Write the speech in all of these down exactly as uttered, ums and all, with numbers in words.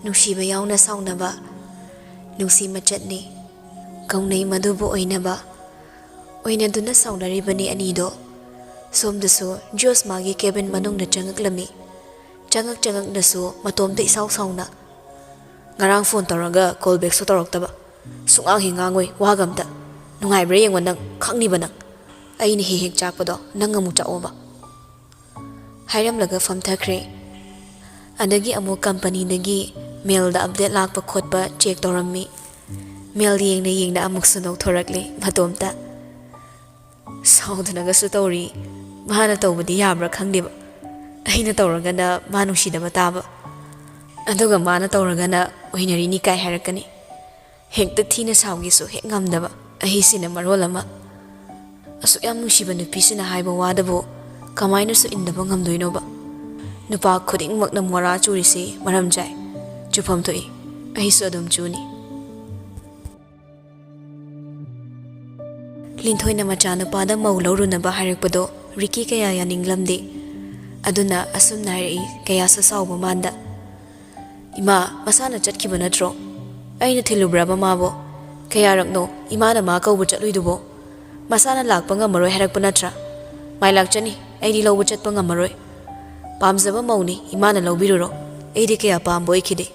ꯅꯨꯡꯁꯤꯕ ꯌꯥꯎꯅ ꯁꯥꯎꯅꯕ ꯅꯨꯡꯁꯤ ꯃꯆꯠꯅꯤ꯫ ꯀꯧꯅꯩ ꯃꯗꯨꯕꯨ ꯑꯣꯏꯅꯕ꯫ ꯑꯣꯏꯅꯗꯨꯅ ꯁꯥꯎꯅꯔꯤꯕꯅꯤ ꯑꯅꯤꯗꯣ꯫ ꯁꯣꯝꯗꯁꯨ ꯖꯣꯁ ꯃꯥꯒꯤ ꯀꯦꯕꯤꯟ ꯃꯅꯨꯡꯗ ꯆꯪꯉꯛꯂꯝꯃꯤ꯫ ꯆꯪꯉꯛ ꯆꯪꯉꯛꯅꯁꯨ ꯃꯇꯣꯝꯇ ꯏꯁꯥꯎ ꯁꯥꯎꯅ, "ꯉꯔꯥꯡ ꯐꯣꯟ ꯇꯧꯔꯒ ꯀꯣꯜ ꯕꯦꯛꯁꯨ ꯇꯧꯔꯛꯇꯕ, ꯁꯨꯡꯉꯥꯡ ꯍꯦꯛ ꯉꯥꯡꯉꯣꯏ ꯋꯥꯒ ꯑꯝꯇ꯫ ꯅꯨꯡꯉꯥꯏꯕ꯭ꯔꯥ ꯌꯦꯡꯉꯣ ꯅꯪ, ꯈꯪꯅꯤꯕ ꯅꯪ꯫ ꯑꯩꯅ ꯍꯦꯛ ꯍꯦꯛ ꯆꯥꯛꯄꯗꯣ ꯅꯪ ꯑꯃꯨꯛ ꯆꯥꯛꯑꯣꯕ"꯫ ꯍꯥꯏꯔꯝꯂꯒ ꯐꯝꯊꯈ꯭ꯔꯦ꯫ ꯑꯗꯒꯤ ꯑꯃꯨꯛ ꯀꯝꯄꯅꯤꯗꯒꯤ ꯃꯦꯜꯗ ꯑꯞꯗꯦꯠ ꯂꯥꯛꯄ ꯈꯣꯠꯄ ꯆꯦꯛ ꯇꯧꯔꯝꯃꯤ꯫ ꯃꯦꯜ ꯌꯦꯡꯅ ꯌꯦꯡꯅ ꯑꯃꯨꯛꯁꯨ ꯅꯣꯛꯊꯣꯔꯛꯂꯦ ꯃꯇꯣꯝꯇ꯫ ꯁꯥꯎꯗꯅꯒꯁꯨ ꯇꯧꯔꯤ꯫ ꯃꯥꯅ ꯇꯧꯕꯗꯤ ꯌꯥꯕ꯭ꯔꯥ ꯈꯪꯗꯦꯕ꯫ ꯑꯩꯅ ꯇꯧꯔꯒꯅ ꯃꯥ ꯅꯨꯡꯁꯤꯗꯕ ꯇꯥꯕ, ꯑꯗꯨꯒ ꯃꯥꯅ ꯇꯧꯔꯒꯅ ꯑꯣꯏꯅꯔꯤꯅꯤ ꯀꯥꯏ ꯍꯥꯏꯔꯛꯀꯅꯤ꯫ ꯍꯦꯛꯇ ꯊꯤꯅ ꯁꯥꯎꯒꯦꯁꯨ ꯍꯦꯛ ꯉꯝꯗꯕ ꯑꯩꯁꯤꯅ ꯃꯔꯣꯜ ꯑꯃ꯫ ꯑꯁꯨꯛ ꯌꯥꯝ ꯅꯨꯡꯁꯤꯕ ꯅꯨꯄꯤꯁꯤꯅ ꯍꯥꯏꯕ ꯋꯥꯗꯕꯨ ꯀꯃꯥꯏꯅꯁꯨ ꯏꯟꯗꯕ ꯉꯝꯗꯣꯏꯅꯣꯕ? ꯅꯨꯄꯥ ꯈꯨꯗꯤꯡꯃꯛꯅ ꯃꯣꯔꯥ ꯆꯨꯔꯤꯁꯤ ꯃꯔꯝ ꯆꯥꯏ꯫ ꯆꯨꯐꯝ ꯊꯣꯛꯏ꯫ ꯑꯩꯁꯨ ꯑꯗꯨꯝ ꯆꯨꯅꯤ꯫ ꯂꯤꯟꯊꯣꯏꯅ ꯃꯆꯥꯅꯨꯄꯥꯗ ꯃꯧ ꯂꯧꯔꯨꯅꯕ ꯍꯥꯏꯔꯛꯄꯗꯣ ꯔꯤꯀꯤ ꯀꯌꯥ ꯌꯥꯅꯤꯡꯂꯝꯗꯦ꯫ ꯑꯗꯨꯅ ꯑꯁꯨꯝꯅ ꯍꯥꯏꯔꯛꯏ, ꯀꯌꯥꯁꯨ ꯁꯥꯎꯕ ꯃꯥꯟꯗ꯫ "ꯏꯃꯥ, ꯃꯁꯥꯅ ꯆꯠꯈꯤꯕ ꯅꯠꯇ꯭ꯔꯣ? ꯑꯩꯅ ꯊꯤꯜꯂꯨꯕ꯭ꯔꯕ ꯃꯥꯕꯣ? ꯀꯌꯥꯔꯛꯅꯣ ꯏꯃꯥꯅ ꯃꯥ ꯀꯧꯕ ꯆꯠꯂꯨꯏꯗꯨꯕꯣ? ꯃꯁꯥꯅ ꯂꯥꯛꯄ ꯉꯝꯃꯔꯣꯏ ꯍꯥꯏꯔꯛꯄ ꯅꯠꯇ꯭ꯔꯥ? ꯃꯥꯏ ꯂꯥꯛꯆꯅꯤ, ꯑꯩꯗꯤ ꯂꯧꯕ ꯆꯠꯄ ꯉꯝꯃꯔꯣꯏ꯫ ꯄꯥꯝꯖꯕ ꯃꯧꯅꯤ, ꯏꯃꯥꯅ ꯂꯧꯕꯤꯔꯨꯔꯣ꯫ ꯑꯩꯗꯤ ꯀꯌꯥ ꯄꯥꯝꯕ ꯑꯣꯏꯈꯤꯗꯦ꯫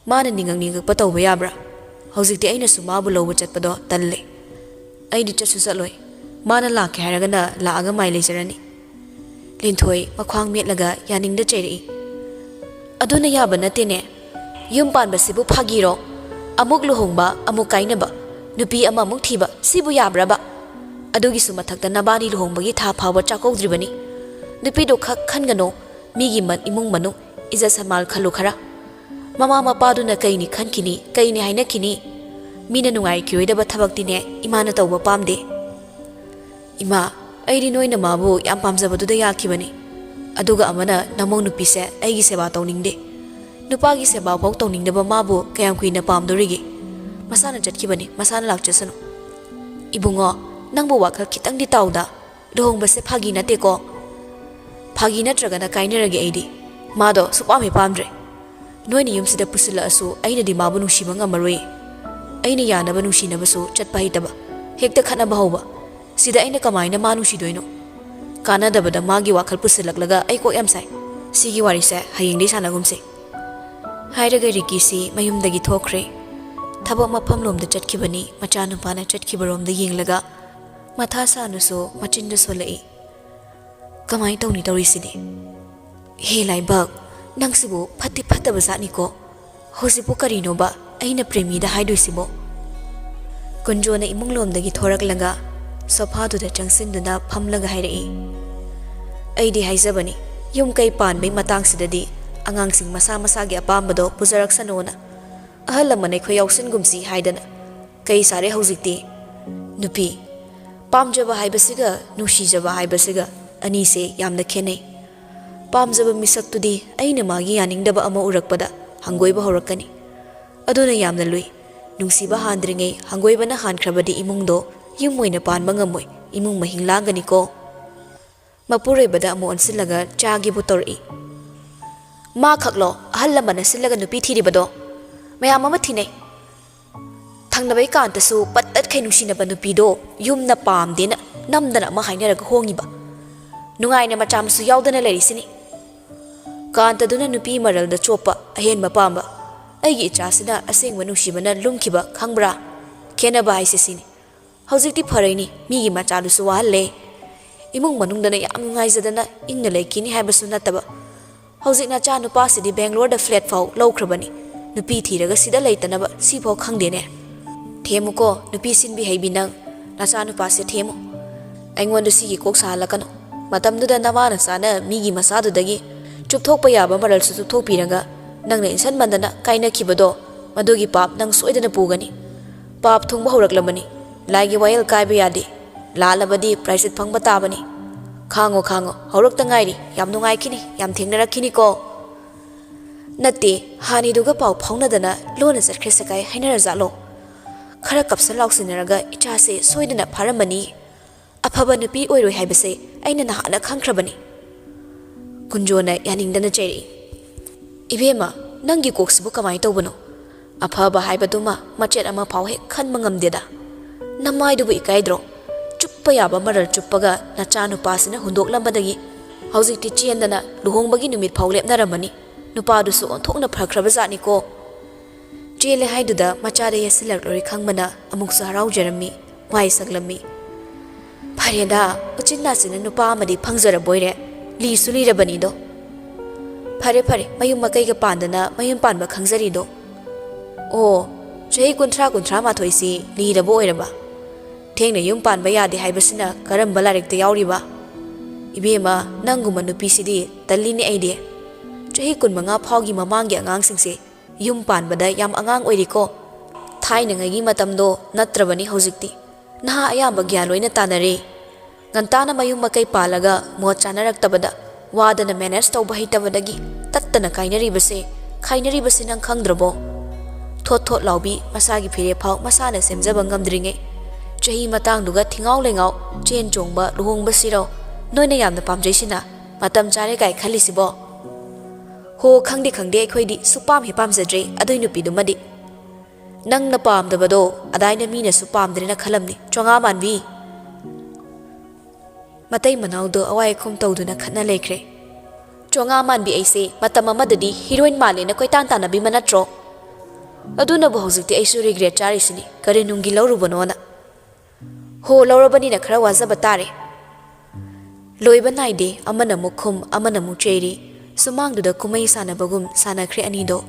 ꯃꯥꯅ ꯅꯤꯡꯉꯛ ꯅꯤꯡꯉꯛꯄ ꯇꯧꯕ ꯌꯥꯕ꯭ꯔꯥ? ꯍꯧꯖꯤꯛꯇꯤ ꯑꯩꯅꯁꯨ ꯃꯥꯕꯨ ꯂꯧꯕ ꯆꯠꯄꯗꯣ ꯇꯜꯂꯦ꯫ ꯑꯩꯗꯤ ꯆꯠꯁꯨ ꯆꯠꯂꯣꯏ꯫ ꯃꯥꯅ ꯂꯥꯛꯀꯦ ꯍꯥꯏꯔꯒꯅ ꯂꯥꯛꯑꯒ ꯃꯥꯏ ꯂꯩꯖꯔꯅꯤ"꯫ ꯂꯤꯟꯊꯣꯏ ꯃꯈ꯭ꯋꯥꯡ ꯃꯦꯠꯂꯒ ꯌꯥꯅꯤꯡꯗ ꯆꯩꯔꯛꯏ꯫ "ꯑꯗꯨꯅ ꯌꯥꯕ ꯅꯠꯇꯦꯅꯦ꯫ ꯌꯨꯝ ꯄꯥꯟꯕꯁꯤꯕꯨ ꯐꯥꯒꯤꯔꯣ? ꯑꯃꯨꯛ ꯂꯨꯍꯣꯡꯕ, ꯑꯃꯨꯛ ꯀꯥꯏꯅꯕ, ꯅꯨꯄꯤ ꯑꯃꯃꯨꯛ ꯊꯤꯕ, ꯁꯤꯕꯨ ꯌꯥꯕ꯭ꯔꯕ? ꯑꯗꯨꯒꯤꯁꯨ ꯃꯊꯛꯇ ꯅꯕꯥꯅꯤ ꯂꯨꯍꯣꯡꯕꯒꯤ ꯊꯥ ꯐꯥꯎꯕ ꯆꯥꯛꯀꯧꯗ꯭ꯔꯤꯕꯅꯤ꯫ ꯅꯨꯄꯤꯗꯣ ꯈꯛ ꯈꯟꯒꯅꯣ, ꯃꯤꯒꯤ ꯃ-, ꯏꯃꯨꯡ ꯃꯅꯨꯡ, ꯏꯖꯠ ꯁꯟꯃꯥꯜ ꯈꯜꯂꯨ ꯈꯔ꯫ ꯃꯃꯥ ꯃꯄꯥꯗꯨꯅ ꯀꯩꯅꯤ ꯈꯟꯈꯤꯅꯤ, ꯀꯩꯅꯤ ꯍꯥꯏꯅꯈꯤꯅꯤ? ꯃꯤꯅ ꯅꯨꯡꯉꯥꯏꯈꯤꯔꯣꯏꯗꯕ ꯊꯕꯛꯇꯤꯅꯦ ꯏꯃꯥꯅ ꯇꯧꯕ ꯄꯥꯝꯗꯦ"꯫ "ꯏꯃꯥ, ꯑꯩꯗꯤ ꯅꯣꯏꯅ ꯃꯥꯕꯨ ꯌꯥꯝ ꯄꯥꯝꯖꯕꯗꯨꯗ ꯌꯥꯈꯤꯕꯅꯤ꯫ ꯑꯗꯨꯒ ꯑꯃꯅ ꯅꯃꯧ ꯅꯨꯄꯤꯁꯦ ꯑꯩꯒꯤ ꯁꯦꯕꯥ ꯇꯧꯅꯤꯡꯗꯦ꯫ ꯅꯨꯄꯥꯒꯤ ꯁꯦꯕꯥ ꯐꯥꯎ ꯇꯧꯅꯤꯡꯗꯕ ꯃꯥꯕꯨ ꯀꯌꯥꯝ ꯀꯨꯏꯅ ꯄꯥꯝꯗꯣꯔꯤꯒꯦ? ꯃꯁꯥꯅ ꯆꯠꯈꯤꯕꯅꯤ, ꯃꯁꯥꯅ ꯂꯥꯛꯆꯁꯅꯨ"꯫ "ꯏꯕꯨꯡꯉꯣ, ꯅꯪꯕꯨ ꯋꯥꯈꯜ ꯈꯤꯇꯪꯗꯤ ꯇꯥꯎꯗ꯫ ꯂꯨꯍꯣꯡꯕꯁꯦ ꯐꯥꯒꯤ ꯅꯠꯇꯦꯀꯣ꯫ ꯐꯥꯒꯤ ꯅꯠꯇ꯭ꯔꯒꯅ ꯀꯥꯏꯅꯔꯒꯦ ꯑꯩꯗꯤ꯫ ꯃꯥꯗꯣ ꯁꯨꯛꯄꯥꯝ ꯍꯦꯛ ꯄꯥꯝꯗ꯭ꯔꯦ"꯫ ꯅꯣꯏꯅ ꯌꯨꯝꯁꯤꯗ ꯄꯨꯁꯤꯜꯂꯛꯑꯁꯨ ꯑꯩꯅꯗꯤ ꯃꯥꯕꯨ ꯅꯨꯡꯁꯤꯕ ꯉꯝꯃꯔꯣꯏ꯫ ꯑꯩꯅ ꯌꯥꯅꯕ ꯅꯨꯡꯁꯤꯅꯕꯁꯨ ꯆꯠꯄ ꯍꯩꯇꯕ, ꯍꯦꯛꯇ ꯈꯠꯅꯕ ꯍꯧꯕ꯫ ꯁꯤꯗ ꯑꯩꯅ ꯀꯃꯥꯏꯅ ꯃꯥ ꯅꯨꯡꯁꯤꯗꯣꯏꯅꯣ? ꯀꯥꯟꯅꯗꯕꯗ ꯃꯥꯒꯤ ꯋꯥꯈꯜ ꯄꯨꯁꯤꯜꯂꯛꯂꯒ ꯑꯩ ꯀꯣꯛ ꯌꯥꯝ ꯁꯥꯏ꯫ ꯁꯤꯒꯤ ꯋꯥꯔꯤꯁꯦ ꯍꯌꯦꯡꯗꯩ ꯁꯥꯟꯅꯒꯨꯝꯁꯦ꯫ ꯍꯥꯏꯔꯒ ꯔꯤꯀꯤꯁꯤ ꯃꯌꯨꯝꯗꯒꯤ ꯊꯣꯛꯈ꯭ꯔꯦ꯫ ꯊꯕꯛ ꯃꯐꯝꯂꯣꯝꯗ ꯆꯠꯈꯤꯕꯅꯤ ꯃꯆꯥꯅꯨꯄꯥꯅ ꯆꯠꯈꯤꯕꯔꯣꯝꯗ ꯌꯦꯡꯂꯒ꯫ ꯃꯊꯥ ꯁꯥꯅꯁꯨ ꯃꯆꯤꯟꯗ ꯁꯣꯜꯂꯛꯏ꯫ ꯀꯃꯥꯏ ꯇꯧꯅꯤ ꯇꯧꯔꯤꯁꯤꯗꯤ? ꯍꯦ ꯂꯥꯏꯕꯛ, ꯅꯪꯁꯤꯕꯨ ꯐꯠꯇꯤ ꯐꯠꯇꯕ ꯖꯥꯠꯅꯤꯀꯣ꯫ ꯍꯧꯖꯤꯛꯄꯨ ꯀꯔꯤꯅꯣꯕ ꯑꯩꯅ ꯄ꯭ꯔꯦꯃꯤꯗ ꯍꯥꯏꯗꯣꯏꯁꯤꯕꯣ? ꯀꯨꯟꯖꯣꯅ ꯏꯃꯨꯡꯂꯣꯝꯗꯒꯤ ꯊꯣꯔꯛꯂꯒ ꯁꯣꯐꯥꯗꯨꯗ ꯆꯪꯁꯤꯟꯗꯨꯅ ꯐꯝꯂꯒ ꯍꯥꯏꯔꯛꯏ꯫ ꯑꯩꯗꯤ ꯍꯥꯏꯖꯕꯅꯤ, ꯌꯨꯝ ꯀꯩ ꯄꯥꯟꯕꯩ ꯃꯇꯥꯡꯁꯤꯗꯗꯤ ꯑꯉꯥꯡꯁꯤꯡ ꯃꯁꯥ ꯃꯁꯥꯒꯤ ꯑꯄꯥꯝꯕꯗꯣ ꯄꯨꯖꯔꯛꯁꯅꯣꯅ꯫ ꯑꯍꯜ ꯂꯃꯟ ꯑꯩꯈꯣꯏ ꯌꯥꯎꯁꯤꯟꯒꯨꯝꯁꯤ ꯍꯥꯏꯗꯅ꯫ ꯀꯩ ꯁꯥꯔꯦ ꯍꯧꯖꯤꯛꯇꯤ? ꯅꯨꯄꯤ, ꯄꯥꯝꯖꯕ ꯍꯥꯏꯕꯁꯤꯒ ꯅꯨꯡꯁꯤꯖꯕ ꯍꯥꯏꯕꯁꯤꯒ ꯑꯅꯤꯁꯦ ꯌꯥꯝꯅ ꯈꯦꯠꯅꯩ꯫ ꯄꯥꯝꯖꯕ ꯃꯤꯁꯛꯇꯨꯗꯤ ꯑꯩꯅ ꯃꯥꯒꯤ ꯌꯥꯅꯤꯡꯗꯕ ꯑꯃ ꯎꯔꯛꯄꯗ ꯍꯪꯒꯣꯏꯕ ꯍꯧꯔꯛꯀꯅꯤ꯫ ꯑꯗꯨꯅ ꯌꯥꯝꯅ ꯂꯨꯏ꯫ ꯅꯨꯡꯁꯤꯕ ꯍꯥꯟꯗ꯭ꯔꯤꯉꯩ ꯍꯪꯒꯣꯏꯕꯅ ꯍꯥꯟꯈ꯭ꯔꯕꯗꯤ ꯏꯃꯨꯡꯗꯣ ꯌꯨꯝ ꯑꯣꯏꯅ ꯄꯥꯟꯕ ꯉꯝꯃꯣꯏ, ꯏꯃꯨꯡ ꯃꯍꯤꯡ ꯂꯥꯡꯒꯅꯤꯀꯣ꯫ ꯃꯄꯨꯔꯣꯏꯕꯗ ꯑꯃꯨꯛ ꯑꯣꯟꯁꯤꯜꯂꯒ ꯆꯥꯒꯦꯕꯨ ꯇꯧꯔꯛꯏ꯫ ꯃꯥ ꯈꯛꯂꯣ ꯑꯍꯜ ꯂꯃꯟꯅ ꯁꯤꯜꯂꯒ ꯅꯨꯄꯤ ꯊꯤꯔꯤꯕꯗꯣ? ꯃꯌꯥꯝ ꯑꯃ ꯊꯤꯅꯩ꯫ ꯊꯪꯅꯕꯩ ꯀꯥꯟꯇꯁꯨ ꯄꯠ ꯇꯠꯈꯩ ꯅꯨꯡꯁꯤꯅꯕ ꯅꯨꯄꯤꯗꯣ ꯌꯨꯝꯅ ꯄꯥꯝꯗꯦꯅ ꯅꯝꯗꯅ ꯑꯃ ꯍꯥꯏꯅꯔꯒ ꯍꯣꯡꯉꯤꯕ꯫ ꯅꯨꯡꯉꯥꯏꯅ ꯃꯆꯥ ꯃꯁꯨ ꯌꯥꯎꯗꯅ ꯂꯩꯔꯤꯁꯤꯅꯤ꯫ ꯀꯥꯟꯇꯗꯨꯅ ꯅꯨꯄꯤ ꯃꯔꯜꯗ ꯆꯣꯞꯄ ꯑꯍꯦꯟꯕ ꯄꯥꯝꯕ꯫ ꯑꯩꯒꯤ ꯏꯆꯥꯁꯤꯅ ꯑꯁꯦꯡꯕ ꯅꯨꯡꯁꯤꯕꯅ ꯂꯨꯝꯈꯤꯕ ꯈꯪꯕ꯭ꯔꯥ? ꯈꯦꯠꯅꯕ ꯍꯥꯏꯁꯦ ꯁꯤꯅꯤ꯫ ꯍꯧꯖꯤꯛꯇꯤ ꯐꯔꯩꯅꯤ, ꯃꯤꯒꯤ ꯃꯆꯥꯗꯨꯁꯨ ꯋꯥꯍꯜꯂꯦ꯫ ꯏꯃꯨꯡ ꯃꯅꯨꯡꯗꯅ ꯌꯥꯝ ꯅꯨꯡꯉꯥꯏꯖꯗꯅ ꯏꯪꯅ ꯂꯩꯈꯤꯅꯤ ꯍꯥꯏꯕꯁꯨ ꯅꯠꯇꯕ꯫ ꯍꯧꯖꯤꯛ ꯅꯆꯥ ꯅꯨꯄꯥꯁꯤꯗꯤ ꯕꯦꯡꯒ꯭ꯂꯣꯔꯗ ꯐ꯭ꯂꯦꯠ ꯐꯥꯎ ꯂꯧꯈ꯭ꯔꯕꯅꯤ꯫ ꯅꯨꯄꯤ ꯊꯤꯔꯒ ꯁꯤꯗ ꯂꯩꯇꯅꯕ ꯁꯤꯐꯥꯎ ꯈꯪꯗꯦꯅꯦ꯫ ꯊꯦꯝꯃꯨꯀꯣ, ꯅꯨꯄꯤ ꯁꯤꯟꯕꯤ ꯍꯩꯕꯤ ꯅꯪ, ꯅꯆꯥ ꯅꯨꯄꯥꯁꯦ ꯊꯦꯝꯃꯨ꯫ ꯑꯩꯉꯣꯟꯗ ꯁꯤꯒꯤ ꯀꯣꯛ ꯁꯥꯍꯜꯂꯛꯀꯅꯨ꯫ ꯃꯇꯝꯗꯨꯗ ꯅꯃꯥ ꯅꯆꯥꯅ ꯃꯤꯒꯤ ꯃꯆꯥꯗꯨꯗꯒꯤ ꯆꯨꯞꯊꯣꯛꯄ ꯌꯥꯕ ꯃꯔꯜꯁꯨ ꯆꯨꯞꯊꯣꯛꯄꯤꯔꯒ ꯅꯪꯅ ꯏꯟꯁꯟꯃꯟꯗꯅ ꯀꯥꯏꯅꯈꯤꯕꯗꯣ, ꯃꯗꯨꯒꯤ ꯄꯥꯞ ꯅꯪ ꯁꯣꯏꯗꯅ ꯄꯨꯒꯅꯤ꯫ ꯄꯥꯞ ꯊꯨꯡꯕ ꯍꯧꯔꯛꯂꯕꯅꯤ꯫ ꯂꯥꯏꯒꯤ ꯋꯥꯌꯦꯜ ꯀꯥꯏꯕ ꯌꯥꯗꯦ꯫ ꯂꯥꯜꯂꯕꯗꯤ ꯄ꯭ꯔꯥꯏꯁꯤꯠ ꯐꯪꯕ ꯇꯥꯕꯅꯤ꯫ ꯈꯥꯡꯉꯣ, ꯈꯥꯡꯉꯣ, ꯍꯧꯔꯛꯇ ꯉꯥꯏꯔꯤ꯫ ꯌꯥꯝ ꯅꯨꯡꯉꯥꯏꯈꯤꯅꯤ, ꯌꯥꯝ ꯊꯦꯡꯅꯔꯛꯈꯤꯅꯤꯀꯣ꯫ ꯅꯠꯇꯦ, ꯍꯥꯅꯤꯗꯨꯒ ꯄꯥꯎ ꯐꯥꯎꯅꯗꯅ ꯂꯣꯟꯅ ꯆꯠꯈ꯭ꯔꯦ ꯁꯀꯥꯏ ꯍꯥꯏꯅꯔꯖꯥꯠꯂꯣ? ꯈꯔ ꯀꯞꯁꯟ ꯂꯥꯎꯁꯤꯟꯅꯔꯒ ꯏꯆꯥꯁꯦ ꯁꯣꯏꯗꯅ ꯐꯥꯔꯝꯃꯅꯤ꯫ ꯑꯐꯕ ꯅꯨꯄꯤ ꯑꯣꯏꯔꯣꯏ ꯍꯥꯏꯕꯁꯦ ꯑꯩꯅ ꯅꯍꯥꯟꯅ ꯈꯪꯈ꯭ꯔꯕꯅꯤ꯫ ꯀꯨꯟꯖꯣꯅ ꯌꯥꯅꯤꯡꯗꯅ ꯆꯩꯔꯛꯏ꯫ ꯏꯕꯦꯝꯃ, "ꯅꯪꯒꯤ ꯀꯣꯛꯁꯤꯕꯨ ꯀꯃꯥꯏꯅ ꯇꯧꯕꯅꯣ? ꯑꯐꯕ ꯍꯥꯏꯕꯗꯨꯃ ꯃꯆꯦꯠ ꯑꯃ ꯐꯥꯎ ꯍꯦꯛ ꯈꯟꯕ ꯉꯝꯗꯦꯗ꯫ ꯅꯃꯥꯏꯗꯨꯕꯨ ꯏꯀꯥꯏꯗ꯭ꯔꯣ? ꯆꯨꯞꯄ ꯌꯥꯕ ꯃꯔꯜ ꯆꯨꯞꯄꯒ ꯅꯆꯥ ꯅꯨꯄꯥꯁꯤꯅ ꯍꯨꯟꯗꯣꯛꯂꯝꯕꯗꯒꯤ ꯍꯧꯖꯤꯛꯇꯤ ꯆꯦꯟꯗꯅ ꯂꯨꯍꯣꯡꯕꯒꯤ ꯅꯨꯃꯤꯠ ꯐꯥꯎ ꯂꯦꯞꯅꯔꯝꯃꯅꯤ꯫ ꯅꯨꯄꯥꯗꯨꯁꯨ ꯑꯣꯟꯊꯣꯛꯅ ꯐꯈ꯭ꯔꯕ ꯖꯥꯠꯅꯤꯀꯣ"꯫ ꯆꯦꯜꯂꯦ ꯍꯥꯏꯗꯨꯗ ꯃꯆꯥꯗ ꯌꯦꯠꯁꯤꯜꯂꯛꯂꯣꯏ ꯈꯪꯕꯅ ꯑꯃꯨꯛꯁꯨ ꯍꯔꯥꯎꯖꯔꯝꯃꯤ, ꯋꯥꯏ ꯁꯪꯂꯝꯃꯤ꯫ "ꯐꯔꯦꯗ, ꯎꯆꯤꯟ ꯅꯥꯆꯤꯟꯅ ꯅꯨꯄꯥ ꯑꯃꯗꯤ ꯐꯪꯖꯔꯕꯣꯏꯔꯦ꯫ ꯂꯤꯁꯨ ꯂꯤꯔꯕꯅꯤꯗꯣ꯫ ꯐꯔꯦ ꯐꯔꯦ, ꯃꯌꯨꯝ ꯃꯀꯩꯒ ꯄꯥꯟꯗꯅ ꯃꯌꯨꯝ ꯄꯥꯟꯕ ꯈꯪꯖꯔꯤꯗꯣ꯫ ꯑꯣ, ꯆꯍꯤ ꯀꯨꯟꯊ꯭ꯔꯥ, ꯀꯨꯟꯊ꯭ꯔꯥ ꯃꯥꯊꯣꯏꯁꯤ ꯂꯤꯔꯕ ꯑꯣꯏꯔꯕ? ꯊꯦꯡꯅ ꯌꯨꯝ ꯄꯥꯟꯕ ꯌꯥꯗꯦ ꯍꯥꯏꯕꯁꯤꯅ ꯀꯔꯝꯕ ꯂꯥꯏꯔꯤꯛꯇ ꯌꯥꯎꯔꯤꯕ? ꯏꯕꯦꯝꯃ, ꯅꯪꯒꯨꯝꯕ ꯅꯨꯄꯤꯁꯤꯗꯤ ꯇꯜꯂꯤꯅꯦ ꯑꯩꯗꯤ꯫ ꯆꯍꯤ ꯀꯨꯟꯃꯉꯥ ꯐꯥꯎꯒꯤ ꯃꯃꯥꯡꯒꯤ ꯑꯉꯥꯡꯁꯤꯡꯁꯦ ꯌꯨꯝ ꯄꯥꯟꯕꯗ ꯌꯥꯝ ꯑꯉꯥꯡ ꯑꯣꯏꯔꯤꯀꯣ꯫ ꯊꯥꯏꯅꯉꯩꯒꯤ ꯃꯇꯝꯗꯣ ꯅꯠꯇ꯭ꯔꯕꯅꯤ ꯍꯧꯖꯤꯛꯇꯤ꯫ ꯅꯍꯥ ꯑꯌꯥꯝꯕ ꯒ꯭ꯌꯥꯟ ꯂꯣꯏꯅ ꯇꯥꯅꯔꯦ꯫ ꯉꯟꯇꯥꯅ ꯃꯌꯨꯝ ꯃꯀꯩ ꯄꯥꯜꯂꯒ ꯃꯣꯠ ꯆꯥꯅꯔꯛꯇꯕꯗ, ꯋꯥꯗꯅ ꯃꯦꯅꯦꯖ ꯇꯧꯕ ꯍꯩꯇꯕꯗꯒꯤ ꯇꯠꯇꯅ ꯀꯥꯏꯅꯔꯤꯕꯁꯦ, ꯈꯥꯏꯅꯔꯤꯕꯁꯦ ꯅꯪ ꯈꯪꯗ꯭ꯔꯕꯣ? ꯊꯣꯠ ꯊꯣꯠ ꯂꯥꯎꯕꯤ, ꯃꯁꯥꯒꯤ ꯐꯤꯔꯦꯞ ꯐꯥꯎ ꯃꯁꯥꯅ ꯁꯦꯝꯖꯕ ꯉꯝꯗ꯭ꯔꯤꯉꯩ, ꯆꯍꯤ ꯃꯇꯥꯡꯗꯨꯒ ꯊꯤꯉꯥꯎ ꯂꯩꯉꯥꯎ ꯆꯦꯟ ꯆꯣꯡꯕ ꯂꯨꯍꯣꯡꯕꯁꯤꯔꯣ ꯅꯣꯏꯅ ꯌꯥꯝꯅ ꯄꯥꯝꯖꯩꯁꯤꯅ? ꯃꯇꯝ ꯆꯥꯔꯦ ꯀꯥꯏ ꯈꯜꯂꯤꯁꯤꯕꯣ? ꯍꯣ, ꯈꯪꯗꯦ ꯈꯪꯗꯦ, ꯑꯩꯈꯣꯏꯗꯤ ꯁꯨꯄꯥꯝ ꯍꯦꯛ ꯄꯥꯝꯖꯗ꯭ꯔꯦ ꯑꯗꯨꯏ ꯅꯨꯄꯤꯗꯨꯃꯗꯤ꯫ ꯅꯪꯅ ꯄꯥꯝꯗꯕꯗꯣ ꯑꯗꯥꯏꯅ ꯃꯤꯅꯁꯨ ꯄꯥꯝꯗ꯭ꯔꯦꯅ ꯈꯜꯂꯝꯅꯤ, ꯆꯣꯉꯥ ꯃꯥꯟꯕꯤ꯫ ꯃꯇꯩ ꯃꯅꯥꯎꯗꯣ ꯑꯋꯥꯏ ꯑꯈꯨꯝ ꯇꯧꯗꯨꯅ ꯈꯠꯅ ꯂꯩꯈ꯭ꯔꯦ꯫ ꯆꯣꯉꯥ ꯃꯥꯟꯕꯤ ꯑꯩꯁꯦ ꯃꯇꯝ ꯑꯃꯗꯗꯤ ꯍꯤꯔꯣꯏꯟ ꯃꯥꯜꯂꯦꯅ ꯀꯣꯏꯇꯥꯟ ꯇꯥꯟꯅꯕꯤꯃ ꯅꯠꯇ꯭ꯔꯣ? ꯑꯗꯨꯅꯕꯨ ꯍꯧꯖꯤꯛꯇꯤ ꯑꯩꯁꯨ ꯔꯤꯒ꯭ꯔꯦꯠ ꯆꯥꯔꯤꯁꯤꯅꯤ, ꯀꯔꯤ ꯅꯨꯡꯒꯤ ꯂꯧꯔꯨꯕꯅꯣꯅ꯫ ꯍꯣ, ꯂꯧꯔꯕꯅꯤꯅ ꯈꯔ ꯋꯥꯖꯕ ꯇꯥꯔꯦ꯫ ꯂꯣꯏꯕ ꯅꯥꯏꯗꯦ, ꯑꯃꯅ ꯑꯃꯨꯛ ꯈꯨꯝ, ꯑꯃꯅ ꯑꯃꯨꯛ ꯆꯩꯔꯤ꯫ ꯁꯨꯃꯥꯡꯗꯨꯗ ꯀꯨꯝꯃꯩ ꯁꯥꯟꯅꯕꯒꯨꯝ ꯁꯥꯟꯅꯈ꯭ꯔꯦ ꯑꯅꯤꯗꯣ꯫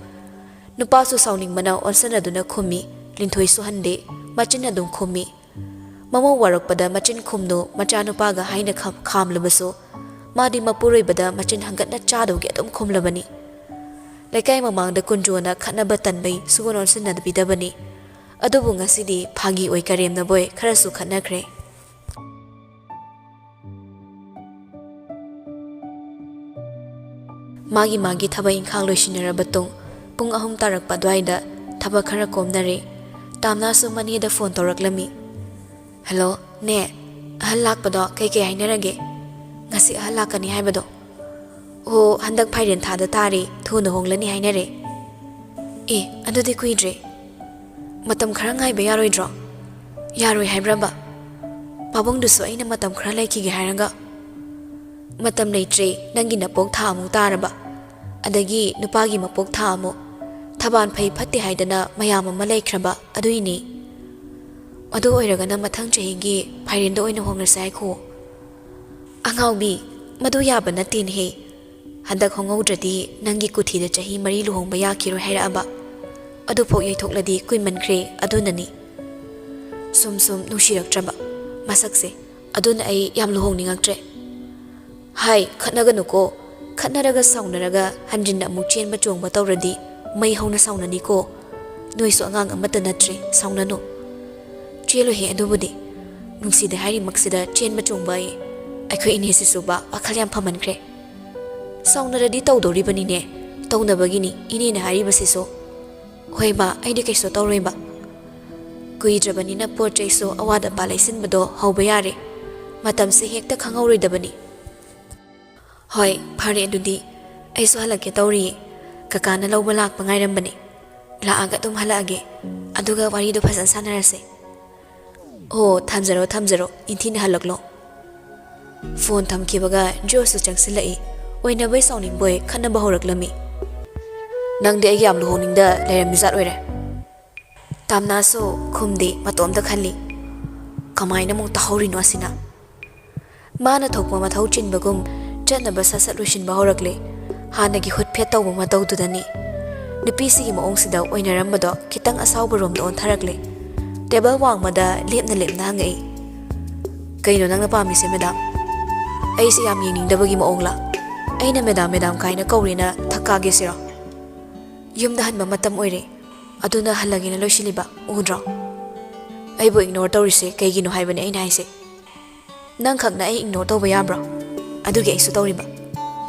ꯅꯨꯄꯥꯁꯨ ꯁꯥꯎꯅꯤꯡꯕꯅ ꯑꯣꯟꯁꯟꯅꯗꯨꯅ ꯈꯨꯝꯃꯤ, ꯂꯤꯟꯊꯣꯏꯁꯨ ꯍꯟꯗꯦ, ꯃꯆꯤꯟ ꯑꯗꯨꯝ ꯈꯨꯝꯃꯤ꯫ ꯃꯃꯧ ꯋꯥꯔꯛꯄꯗ ꯃꯆꯤꯟ ꯈꯨꯝꯅꯨ, ꯃꯆꯥꯅꯨꯄꯥꯒ ꯍꯥꯏꯅ ꯈꯝ-, ꯈꯥꯝꯂꯕꯁꯨ ꯃꯥꯗꯤ ꯃꯄꯨꯔꯣꯏꯕꯗ ꯃꯆꯤꯟ ꯍꯪꯒꯠꯅ ꯆꯥꯗꯧꯒꯤ ꯑꯗꯨꯝ ꯈꯨꯝꯂꯕꯅꯤ꯫ ꯂꯩꯀꯥꯏ ꯃꯃꯥꯡꯗ ꯀꯨꯟꯖꯣꯅ ꯈꯠꯅꯕ ꯇꯟꯕꯩ ꯁꯨꯛꯑꯣꯟ ꯑꯣꯟꯁꯤꯟꯅꯕꯤꯗꯕꯅꯤ꯫ ꯑꯗꯨꯕꯨ ꯉꯁꯤꯗꯤ ꯐꯥꯒꯤ ꯑꯣꯏ ꯀꯔꯦꯝꯅꯕꯣꯏ ꯈꯔꯁꯨ ꯈꯠꯅꯈ꯭ꯔꯦ꯫ ꯃꯥꯒꯤ ꯃꯥꯒꯤ ꯊꯕꯛ ꯏꯪꯈꯥꯡ ꯂꯣꯏꯁꯤꯟꯅꯔꯕ ꯇꯨꯡ, ꯄꯨꯡ ꯑꯍꯨꯝ ꯇꯥꯔꯛꯄ ꯑꯗꯨꯋꯥꯏꯗ ꯊꯕꯛ ꯈꯔ ꯀꯣꯝꯅꯔꯦ꯫ ꯇꯥꯝꯅꯥꯁꯨ ꯃꯅꯦꯗ ꯐꯣꯟ ꯇꯧꯔꯛꯂꯝꯃꯤ꯫ "ꯍꯜꯂꯣ, ꯅꯦ, ꯑꯍꯜ ꯂꯥꯛꯄꯗꯣ ꯀꯩꯀꯩ ꯍꯥꯏꯅꯔꯒꯦ? ꯉꯁꯤ ꯑꯍꯜ ꯂꯥꯛꯀꯅꯤ ꯍꯥꯏꯕꯗꯣ?" "ꯑꯣ, ꯍꯟꯗꯛ ꯐꯥꯏꯔꯦꯟ ꯊꯥꯗ ꯇꯥꯔꯦ, ꯊꯨꯅ ꯍꯣꯡꯂꯅꯤ ꯍꯥꯏꯅꯔꯦ"꯫ ꯑꯦ, ꯑꯗꯨꯗꯤ ꯀꯨꯏꯗ꯭ꯔꯦ꯫ ꯃꯇꯝ ꯈꯔ ꯉꯥꯏꯕ ꯌꯥꯔꯣꯏꯗ꯭ꯔꯣ? ꯌꯥꯔꯣꯏ ꯍꯥꯏꯕ꯭ꯔꯕ? ꯄꯥꯕꯨꯡꯗꯨꯁꯨ ꯑꯩꯅ ꯃꯇꯝ ꯈꯔ ꯂꯩꯈꯤꯒꯦ ꯍꯥꯏꯔꯒ, ꯃꯇꯝ ꯂꯩꯇ꯭ꯔꯦ, ꯅꯪꯒꯤ ꯅꯄꯣꯛ ꯊꯥ ꯑꯃꯨꯛ ꯇꯥꯔꯕ, ꯑꯗꯒꯤ ꯅꯨꯄꯥꯒꯤ ꯃꯄꯣꯛ ꯊꯥ ꯑꯃꯨꯛ, ꯊꯕꯥꯜ ꯐꯩ ꯐꯠꯇꯦ ꯍꯥꯏꯗꯅ ꯃꯌꯥꯝ ꯑꯃ ꯂꯩꯈ꯭ꯔꯕ, ꯑꯗꯨꯏꯅꯤ꯫ ꯑꯗꯨ ꯑꯣꯏꯔꯒꯅ ꯃꯊꯪ ꯆꯍꯤꯒꯤ ꯐꯥꯏꯔꯦꯟꯗ ꯑꯣꯏꯅ ꯍꯣꯡꯂꯁꯦ ꯍꯥꯏꯈꯣ꯫ ꯑꯉꯥꯎꯕꯤ, ꯃꯗꯨ ꯌꯥꯕ ꯅꯠꯇꯦꯅꯦꯍꯦ꯫ ꯍꯟꯗꯛ ꯍꯣꯡꯍꯧꯗ꯭ꯔꯗꯤ ꯅꯪꯒꯤ ꯀꯨꯊꯤꯗ ꯆꯍꯤ ꯃꯔꯤ ꯂꯨꯍꯣꯡꯕ ꯌꯥꯈꯤꯔꯣꯏ ꯍꯥꯏꯔꯛꯑꯕ꯫ ꯑꯗꯨꯐꯥꯎ ꯌꯩꯊꯣꯛꯂꯗꯤ ꯀꯨꯏꯃꯟꯈ꯭ꯔꯦ, ꯑꯗꯨꯅꯅꯤ꯫ ꯁꯨꯝ ꯁꯨꯝ ꯅꯨꯡꯁꯤꯔꯛꯇ꯭ꯔꯕ ꯃꯁꯛꯁꯦ, ꯑꯗꯨꯅ ꯑꯩ ꯌꯥꯝ ꯂꯨꯍꯣꯡꯅꯤꯡꯉꯛꯇ꯭ꯔꯦ꯫ ꯍꯥꯏ, ꯈꯠꯅꯒꯅꯨꯀꯣ꯫ ꯈꯠꯅꯔꯒ ꯁꯥꯎꯅꯔꯒ ꯍꯟꯖꯤꯟꯅ ꯑꯃꯨꯛ ꯆꯦꯟꯕ ꯆꯣꯡꯕ ꯇꯧꯔꯗꯤ ꯃꯩ ꯍꯧꯅ ꯁꯥꯎꯅꯅꯤꯀꯣ꯫ ꯅꯣꯏꯁꯨ ꯑꯉꯥꯡ ꯑꯃꯠꯇ ꯅꯠꯇ꯭ꯔꯦ, ꯁꯥꯎꯅꯅꯨ꯫ ꯆꯦꯜꯂꯨꯍꯦ, ꯑꯗꯨꯕꯨꯗꯤ꯫ ꯅꯨꯡꯁꯤꯗꯦ ꯍꯥꯏꯔꯤꯃꯛꯁꯤꯗ ꯆꯦꯟꯕ ꯆꯣꯡꯕ ꯑꯌꯦ꯫ ꯑꯩꯈꯣꯏ ꯏꯅꯦꯁꯤꯁꯨꯕ ꯋꯥꯈꯜ ꯌꯥꯝ ꯐꯃꯟꯈ꯭ꯔꯦ꯫ ꯁꯥꯎꯅꯔꯗꯤ ꯇꯧꯗꯧꯔꯤꯕꯅꯤꯅꯦ, ꯇꯧꯅꯕꯒꯤꯅꯤ ꯏꯅꯦꯅ ꯍꯥꯏꯔꯤꯕꯁꯤꯁꯨ꯫ ꯍꯣꯏꯕ, ꯑꯩꯗꯤ ꯀꯩꯁꯨ ꯇꯧꯔꯣꯏꯕ꯫ ꯀꯨꯏꯗ꯭ꯔꯕꯅꯤꯅ ꯄꯣꯠ ꯆꯩꯁꯨ ꯑꯋꯥꯠ ꯑꯄꯥ ꯂꯩꯁꯤꯟꯕꯗꯣ ꯍꯧꯕ ꯌꯥꯔꯦ꯫ ꯃꯇꯝꯁꯦ ꯍꯦꯛꯇ ꯈꯪꯍꯧꯔꯣꯏꯗꯕꯅꯤ꯫ ꯍꯣꯏ, ꯐꯔꯦ ꯑꯗꯨꯗꯤ꯫ ꯑꯩꯁꯨ ꯍꯜꯂꯛꯀꯦ ꯇꯧꯔꯤꯌꯦ꯫ ꯀꯀꯥꯅ ꯂꯧꯕ ꯂꯥꯛꯄ ꯉꯥꯏꯔꯝꯕꯅꯦ꯫ ꯂꯥꯛꯑꯒ ꯑꯗꯨꯝ ꯍꯜꯂꯛꯑꯒꯦ꯫ ꯑꯗꯨꯒ ꯋꯥꯔꯤꯗꯣ ꯐꯖꯅ ꯁꯥꯟꯅꯔꯁꯦ꯫ ꯑꯣ, ꯊꯝꯖꯔꯣ, ꯊꯝꯖꯔꯣ꯫ ꯏꯟꯊꯤꯅ ꯍꯜꯂꯛꯂꯣ꯫ ꯐꯣꯟ ꯊꯝꯈꯤꯕꯒ ꯖꯣꯁꯁꯨ ꯆꯪꯁꯤꯜꯂꯛꯏ꯫ ꯑꯣꯏꯅꯕꯣꯏ ꯁꯥꯎꯅꯤꯡꯕꯣꯏ ꯈꯠꯅꯕ ꯍꯧꯔꯛꯂꯝꯃꯤ꯫ ꯅꯪꯗꯤ ꯑꯩꯒ ꯌꯥꯝ ꯂꯨꯍꯣꯡꯅꯤꯡꯗ ꯂꯩꯔꯝꯃꯤꯖꯥꯠ ꯑꯣꯏꯔꯦ꯫ ꯇꯥꯝꯅꯥꯁꯨ ꯈꯨꯝꯗꯦ, ꯃꯇꯣꯝꯇ ꯈꯜꯂꯤ꯫ ꯀꯃꯥꯏꯅ ꯑꯃꯨꯛ ꯇꯥꯍꯧꯔꯤꯅꯣ ꯑꯁꯤꯅ? ꯃꯥꯅ ꯊꯣꯛꯄ ꯃꯊꯧ ꯆꯤꯟꯕꯒꯨꯝ ꯆꯠꯅꯕ ꯁꯠ ꯁꯠ ꯂꯣꯏꯁꯤꯟꯕ ꯍꯧꯔꯛꯂꯦ꯫ ꯍꯥꯟꯅꯒꯤ ꯍꯨꯠ ꯐꯦꯠ ꯇꯧꯕ ꯃꯇꯧꯗꯨꯗꯅꯤ꯫ ꯅꯨꯄꯤꯁꯤꯒꯤ ꯃꯑꯣꯡꯁꯤꯗ ꯑꯣꯏꯅꯔꯝꯕꯗꯣ ꯈꯤꯇꯪ ꯑꯁꯥꯎꯕꯔꯣꯝꯗ ꯑꯣꯟꯊꯔꯛꯂꯦ꯫ ꯇꯦꯕꯜ ꯋꯥꯡꯃꯗ ꯂꯦꯞꯅ ꯂꯦꯞꯅ ꯍꯪꯉꯛꯏ꯫ "ꯀꯩꯅꯣ ꯅꯪꯅ ꯄꯥꯝꯃꯤꯁꯦ, ꯃꯦꯗꯥꯝ? ꯑꯩꯁꯦ ꯌꯥꯝ ꯌꯦꯡꯅꯤꯡꯗꯕꯒꯤ ꯃꯑꯣꯡꯂ? ꯑꯩꯅ ꯃꯦꯗꯥꯝ, ꯃꯦꯗꯥꯝ ꯀꯥꯏꯅ ꯀꯧꯔꯦꯅ ꯊꯛ ꯀꯥꯒꯦ ꯁꯤꯔꯣ? ꯌꯨꯝꯗ ꯍꯟꯕ ꯃꯇꯝ ꯑꯣꯏꯔꯦ, ꯑꯗꯨꯅ ꯍꯜꯂꯒꯦꯅ ꯂꯣꯏꯁꯤꯜꯂꯤꯕ, ꯎꯗ꯭ꯔꯣ? ꯑꯩꯕꯨ ꯏꯒꯅꯣꯔ ꯇꯧꯔꯤꯁꯦ ꯀꯩꯒꯤꯅꯣ ꯍꯥꯏꯕꯅꯦ ꯑꯩꯅ ꯍꯥꯏꯁꯦ꯫ ꯅꯪꯈꯛꯅ ꯑꯩ ꯏꯒꯅꯣꯔ ꯇꯧꯕ ꯌꯥꯕ꯭ꯔꯣ? ꯑꯗꯨꯒꯤ ꯑꯩꯁꯨ ꯇꯧꯔꯤꯕ꯫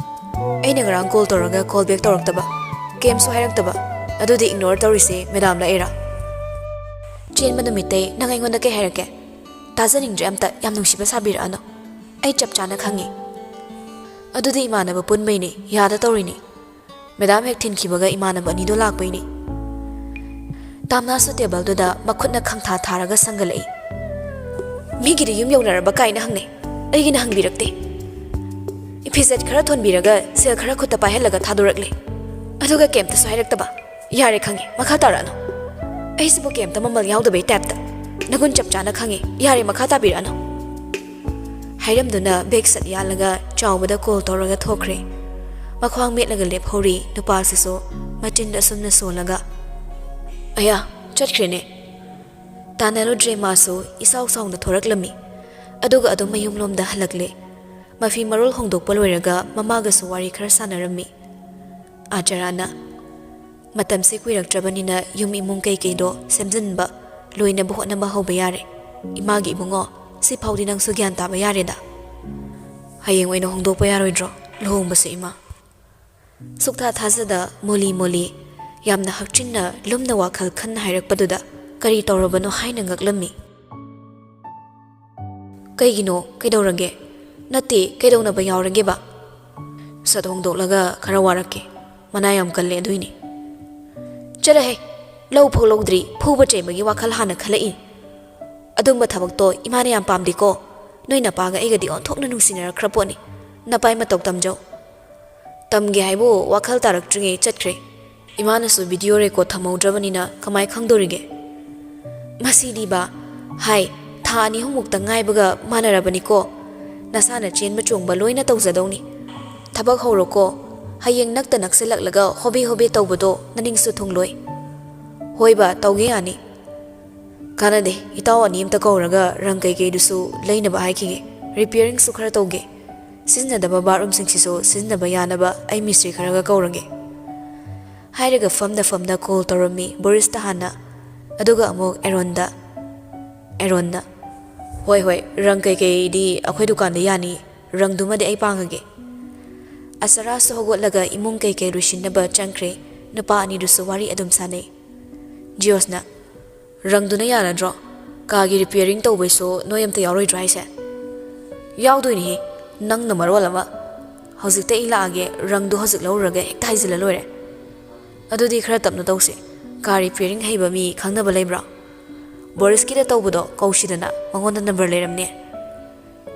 ꯑꯩꯅ ꯉꯔꯥꯡ ꯀꯣꯜ ꯇꯧꯔꯒ ꯀꯣꯜ ꯕꯦꯛ ꯇꯧꯔꯛꯇꯕ, ꯀꯩꯝꯁꯨ ꯍꯥꯏꯔꯛꯇꯕ, ꯑꯗꯨꯗꯤ ꯏꯒꯅꯣꯔ ꯇꯧꯔꯤꯁꯦ ꯃꯦꯗꯥꯝꯂ ꯑꯩꯔꯥ? ꯆꯦꯟꯕ ꯅꯨꯃꯤꯠꯇꯩ ꯅꯪ ꯑꯩꯉꯣꯟꯗ ꯀꯩ ꯍꯥꯏꯔꯛꯀꯦ? ꯇꯥꯖꯅꯤꯡꯗ꯭ꯔꯦ ꯑꯝꯇ, ꯌꯥꯝ ꯅꯨꯡꯁꯤꯕ ꯁꯥꯕꯤꯔꯛꯑꯅꯨ꯫ ꯑꯩ ꯆꯞ ꯆꯥꯅ ꯈꯪꯉꯤ꯫ ꯑꯗꯨꯗꯤ ꯏꯃꯥꯟꯅꯕ ꯄꯨꯟꯕꯩꯅꯦ, ꯌꯥꯗ ꯇꯧꯔꯤꯅꯦ꯫ ꯃꯦꯗꯥꯝ ꯍꯦꯛ ꯊꯤꯟꯈꯤꯕꯒ ꯏꯃꯥꯟꯅꯕ ꯑꯅꯤꯗꯣ ꯂꯥꯛꯄꯩꯅꯦ꯫ ꯌꯥꯝꯅꯁꯨ ꯇꯦꯕꯜꯗꯨꯗ ꯃꯈꯨꯠꯅ ꯈꯪꯊꯥ ꯊꯥꯔꯒ ꯁꯪꯒꯠꯂꯛꯏ꯫ "ꯃꯤꯒꯤꯗꯤ ꯌꯨꯝ ꯌꯧꯅꯔꯕ ꯀꯥꯏꯅ ꯍꯪꯅꯩ, ꯑꯩꯒꯤꯅ ꯍꯪꯕꯤꯔꯛꯇꯦ꯫ ꯐꯤꯖꯦꯠ ꯈꯔ ꯊꯣꯟꯕꯤꯔꯒ ꯁꯦꯜ ꯈꯔ ꯈꯨꯠꯇ ꯄꯥꯏꯍꯜꯂꯒ ꯊꯥꯗꯣꯔꯛꯂꯦ꯫ ꯑꯗꯨꯒ ꯀꯩꯝꯇꯁꯨ ꯍꯥꯏꯔꯛꯇꯕ꯫ ꯌꯥꯔꯦ, ꯈꯪꯉꯦ, ꯃꯈꯥ ꯇꯥꯔꯛꯑꯅꯨ꯫ ꯑꯩꯁꯤꯕꯨ ꯀꯩꯝꯇ ꯃꯃꯜ ꯌꯥꯎꯗꯕꯩ ꯇꯥꯏꯞꯇ꯫ ꯅꯒꯨꯟ ꯆꯞ ꯆꯥꯅ ꯈꯪꯉꯦ, ꯌꯥꯔꯦ, ꯃꯈꯥ ꯇꯥꯕꯤꯔꯛꯑꯅꯨ꯫" ꯍꯥꯏꯔꯝꯗꯨꯅ ꯕꯦꯛ ꯁꯠ ꯌꯥꯜꯂꯒ ꯆꯥꯎꯕꯗ ꯀꯣꯜ ꯇꯧꯔꯒ ꯊꯣꯛꯈ꯭ꯔꯦ꯫ ꯃꯈ꯭ꯋꯥꯡ ꯃꯦꯠꯂꯒ ꯂꯦꯞꯍꯧꯔꯤ ꯅꯨꯄꯥꯁꯤꯁꯨ, ꯃꯆꯤꯟ ꯑꯁꯨꯝꯅ ꯁꯣꯜꯂꯒ꯫ "ꯑꯌꯥ, ꯆꯠꯈ꯭ꯔꯦꯅꯦ꯫" ꯇꯥꯟꯅꯔꯨꯗ꯭ꯔꯦ, ꯃꯥꯁꯨ ꯏꯁꯥꯎ ꯁꯥꯎꯅ ꯊꯣꯔꯛꯂꯝꯃꯤ꯫ ꯑꯗꯨꯒ ꯑꯗꯨꯝ ꯃꯌꯨꯝꯂꯣꯝꯗ ꯍꯜꯂꯛꯂꯦ꯫ ꯃꯐꯤ ꯃꯔꯣꯜ ꯍꯣꯡꯗꯣꯛꯄ ꯂꯣꯏꯔꯒ ꯃꯃꯥꯒꯁꯨ ꯋꯥꯔꯤ ꯈꯔ ꯁꯥꯟꯅꯔꯝꯃꯤ꯫ ꯑꯥꯆꯥꯔꯥꯅ, "ꯃꯇꯝꯁꯦ ꯀꯨꯏꯔꯛꯇ꯭ꯔꯕꯅꯤꯅ ꯌꯨꯝ ꯏꯃꯨꯡ ꯀꯩꯀꯩꯗꯣ ꯁꯦꯝꯖꯤꯟꯕ ꯂꯣꯏꯅꯕ ꯍꯣꯠꯅꯕ ꯍꯧꯕ ꯌꯥꯔꯦ꯫ ꯏꯃꯥꯒꯤ ꯏꯕꯨꯡꯉꯣ, ꯁꯤ ꯐꯥꯎꯗꯤ ꯅꯪꯁꯨ ꯒ꯭ꯌꯥꯟ ꯇꯥꯕ ꯌꯥꯔꯦꯗ꯫ ꯍꯌꯦꯡ ꯑꯣꯏꯅ ꯍꯣꯡꯗꯣꯛꯄ ꯌꯥꯔꯣꯏꯗ꯭ꯔꯣ ꯂꯨꯍꯣꯡꯕꯁꯦ, ꯏꯃꯥ?" ꯁꯨꯛꯊꯥ ꯊꯥꯖꯗ ꯃꯣꯂꯤ ꯃꯣꯂꯤ, ꯌꯥꯝꯅ ꯍꯛꯆꯤꯟꯅ ꯂꯨꯝꯅ ꯋꯥꯈꯜ ꯈꯟꯅ ꯍꯥꯏꯔꯛꯄꯗꯨꯗ ꯀꯔꯤ ꯇꯧꯔꯕꯅꯣ ꯍꯥꯏꯅ ꯉꯛꯂꯝꯃꯤ꯫ "ꯀꯩꯒꯤꯅꯣ? ꯀꯩꯗꯧꯔꯒꯦ?" "ꯅꯠꯇꯦ, ꯀꯩꯗꯧꯅꯕ ꯌꯥꯎꯔꯒꯦꯕ?" ꯁꯠ ꯍꯣꯡꯗꯣꯛꯂꯒ, "ꯈꯔ ꯋꯥꯔꯛꯀꯦ, ꯃꯅꯥ ꯌꯥꯝ ꯀꯜꯂꯦ, ꯑꯗꯨꯏꯅꯦ꯫" "ꯆꯠꯂꯍꯦ, ꯂꯧ ꯐꯥꯎ ꯂꯧꯗ꯭ꯔꯤ, ꯐꯨꯕ ꯆꯩꯕꯒꯤ ꯋꯥꯈꯜ ꯍꯥꯟꯅ ꯈꯜꯂꯛꯏ꯫ ꯑꯗꯨꯝꯕ ꯊꯕꯛꯇꯣ ꯏꯃꯥꯅ ꯌꯥꯝ ꯄꯥꯝꯗꯦꯀꯣ꯫ ꯅꯣꯏ ꯅꯄꯥꯒ ꯑꯩꯒꯗꯤ ꯑꯣꯟꯊꯣꯛꯅ ꯅꯨꯡꯁꯤꯅꯔꯛꯈ꯭ꯔ ꯄꯣꯠꯅꯤ꯫ ꯅꯄꯥꯏ ꯃꯇꯧ ꯇꯝꯖꯧ꯫" "ꯇꯝꯒꯦ ꯍꯥꯏꯕꯨ ꯋꯥꯈꯜ ꯇꯥꯔꯛꯇ꯭ꯔꯤꯉꯩ ꯆꯠꯈ꯭ꯔꯦ꯫ ꯏꯃꯥꯅꯁꯨ ꯚꯤꯗꯤꯑꯣ ꯔꯦꯀꯣꯔꯗ ꯊꯝꯍꯧꯗ꯭ꯔꯕꯅꯤꯅ ꯀꯃꯥꯏ ꯈꯪꯗꯣꯔꯤꯒꯦ?" "ꯃꯁꯤꯗꯤꯕ, ꯍꯥꯏ, ꯊꯥ ꯑꯅꯤ ꯑꯍꯨꯝꯃꯨꯛꯇ ꯉꯥꯏꯕꯒ ꯃꯥꯟꯅꯔꯕꯅꯤꯀꯣ꯫ ꯅꯁꯥꯅ ꯆꯦꯟꯕ ꯆꯣꯡꯕ ꯂꯣꯏꯅ ꯇꯧꯖꯗꯧꯅꯤ꯫ ꯊꯕꯛ ꯍꯧꯔꯣꯀꯣ꯫ ꯍꯌꯦꯡ ꯅꯛꯇ ꯅꯛꯁꯤꯜꯂꯛꯂꯒ ꯍꯣꯕꯦ ꯍꯣꯕꯦ ꯇꯧꯕꯗꯣ ꯅꯅꯤꯡꯁꯨ ꯊꯨꯡꯂꯣꯏ꯫" "ꯍꯣꯏꯕ, ꯇꯧꯒꯦ ꯌꯥꯅꯤ꯫" "ꯀꯥꯟꯅꯗꯦ, ꯏꯇꯥꯎ ꯑꯅꯤ ꯑꯝꯇ ꯀꯧꯔꯒ ꯔꯪ ꯀꯩꯀꯩꯗꯨꯁꯨ ꯂꯩꯅꯕ ꯍꯥꯏꯈꯤꯒꯦ꯫ ꯔꯤꯄꯤꯌꯥꯔꯤꯡꯁꯨ ꯈꯔ ꯇꯧꯒꯦ꯫ ꯁꯤꯖꯤꯟꯅꯗꯕ ꯕꯥꯠꯔꯨꯝꯁꯤꯡꯁꯤꯁꯨ ꯁꯤꯖꯤꯟꯅꯕ ꯌꯥꯅꯕ ꯑꯩ ꯃꯤꯁꯇ꯭ꯔꯤ ꯈꯔꯒ ꯀꯧꯔꯒꯦ꯫" ꯍꯥꯏꯔꯒ ꯐꯝꯗ ꯐꯝꯗ ꯀꯣꯜ ꯇꯧꯔꯝꯃꯤ ꯕꯣꯔꯤꯁꯇ ꯍꯥꯟꯅ, ꯑꯗꯨꯒ ꯑꯃꯨꯛ ꯑꯦꯔꯣꯟꯗ꯫ ꯑꯦꯔꯣꯟꯅ, "ꯍꯣꯏ, ꯍꯣꯏ, ꯔꯪ ꯀꯩꯀꯩꯗꯤ ꯑꯩꯈꯣꯏ ꯗꯨꯀꯥꯟꯗ ꯌꯥꯅꯤ, ꯔꯪꯗꯨꯃꯗꯤ ꯑꯩ ꯄꯥꯡꯉꯒꯦ꯫" ꯑꯁꯔꯥꯁꯨ ꯍꯧꯒꯠꯂꯒ ꯏꯃꯨꯡ ꯀꯩꯀꯩ ꯂꯣꯏꯁꯤꯟꯅꯕ ꯆꯪꯈ꯭ꯔꯦ꯫ ꯅꯨꯄꯥ ꯑꯅꯤꯗꯨꯁꯨ ꯋꯥꯔꯤ ꯑꯗꯨꯝ ꯁꯥꯟꯅꯩ꯫ ꯖꯤꯌꯣꯁꯅ, "ꯔꯪꯗꯨꯅ ꯌꯥꯔꯗ꯭ꯔꯣ? ꯀꯥꯒꯤ ꯔꯤꯄꯤꯌꯥꯔꯤꯡ ꯇꯧꯕꯩꯁꯨ ꯅꯣꯏ ꯑꯝꯇ ꯌꯥꯎꯔꯣꯏꯗ꯭ꯔꯣ ꯍꯥꯏꯁꯦ?" "ꯌꯥꯎꯗꯣꯏꯅꯤꯍꯦ, ꯅꯪꯅ ꯃꯔꯣꯜ ꯑꯃ꯫ ꯍꯧꯖꯤꯛꯇ ꯑꯩ ꯂꯥꯛꯑꯒꯦ, ꯔꯪꯗꯣ ꯍꯧꯖꯤꯛ ꯂꯧꯔꯨꯔꯒ ꯍꯦꯛꯇ ꯍꯩꯖꯤꯜꯂ ꯂꯣꯏꯔꯦ꯫" "ꯑꯗꯨꯗꯤ ꯈꯔ ꯇꯞꯅ ꯇꯧꯁꯦ, ꯀꯥꯔ ꯔꯤꯄꯤꯌꯔꯤꯡ ꯍꯩꯕ ꯃꯤ ꯈꯪꯅꯕ ꯂꯩꯕ꯭ꯔꯣ? ꯕꯣꯔꯤꯁꯀꯤꯗ ꯇꯧꯕꯗꯣ ꯀꯧꯁꯤꯗꯅ, ꯃꯉꯣꯟꯗ ꯅꯝꯕꯔ ꯂꯩꯔꯝꯅꯦ꯫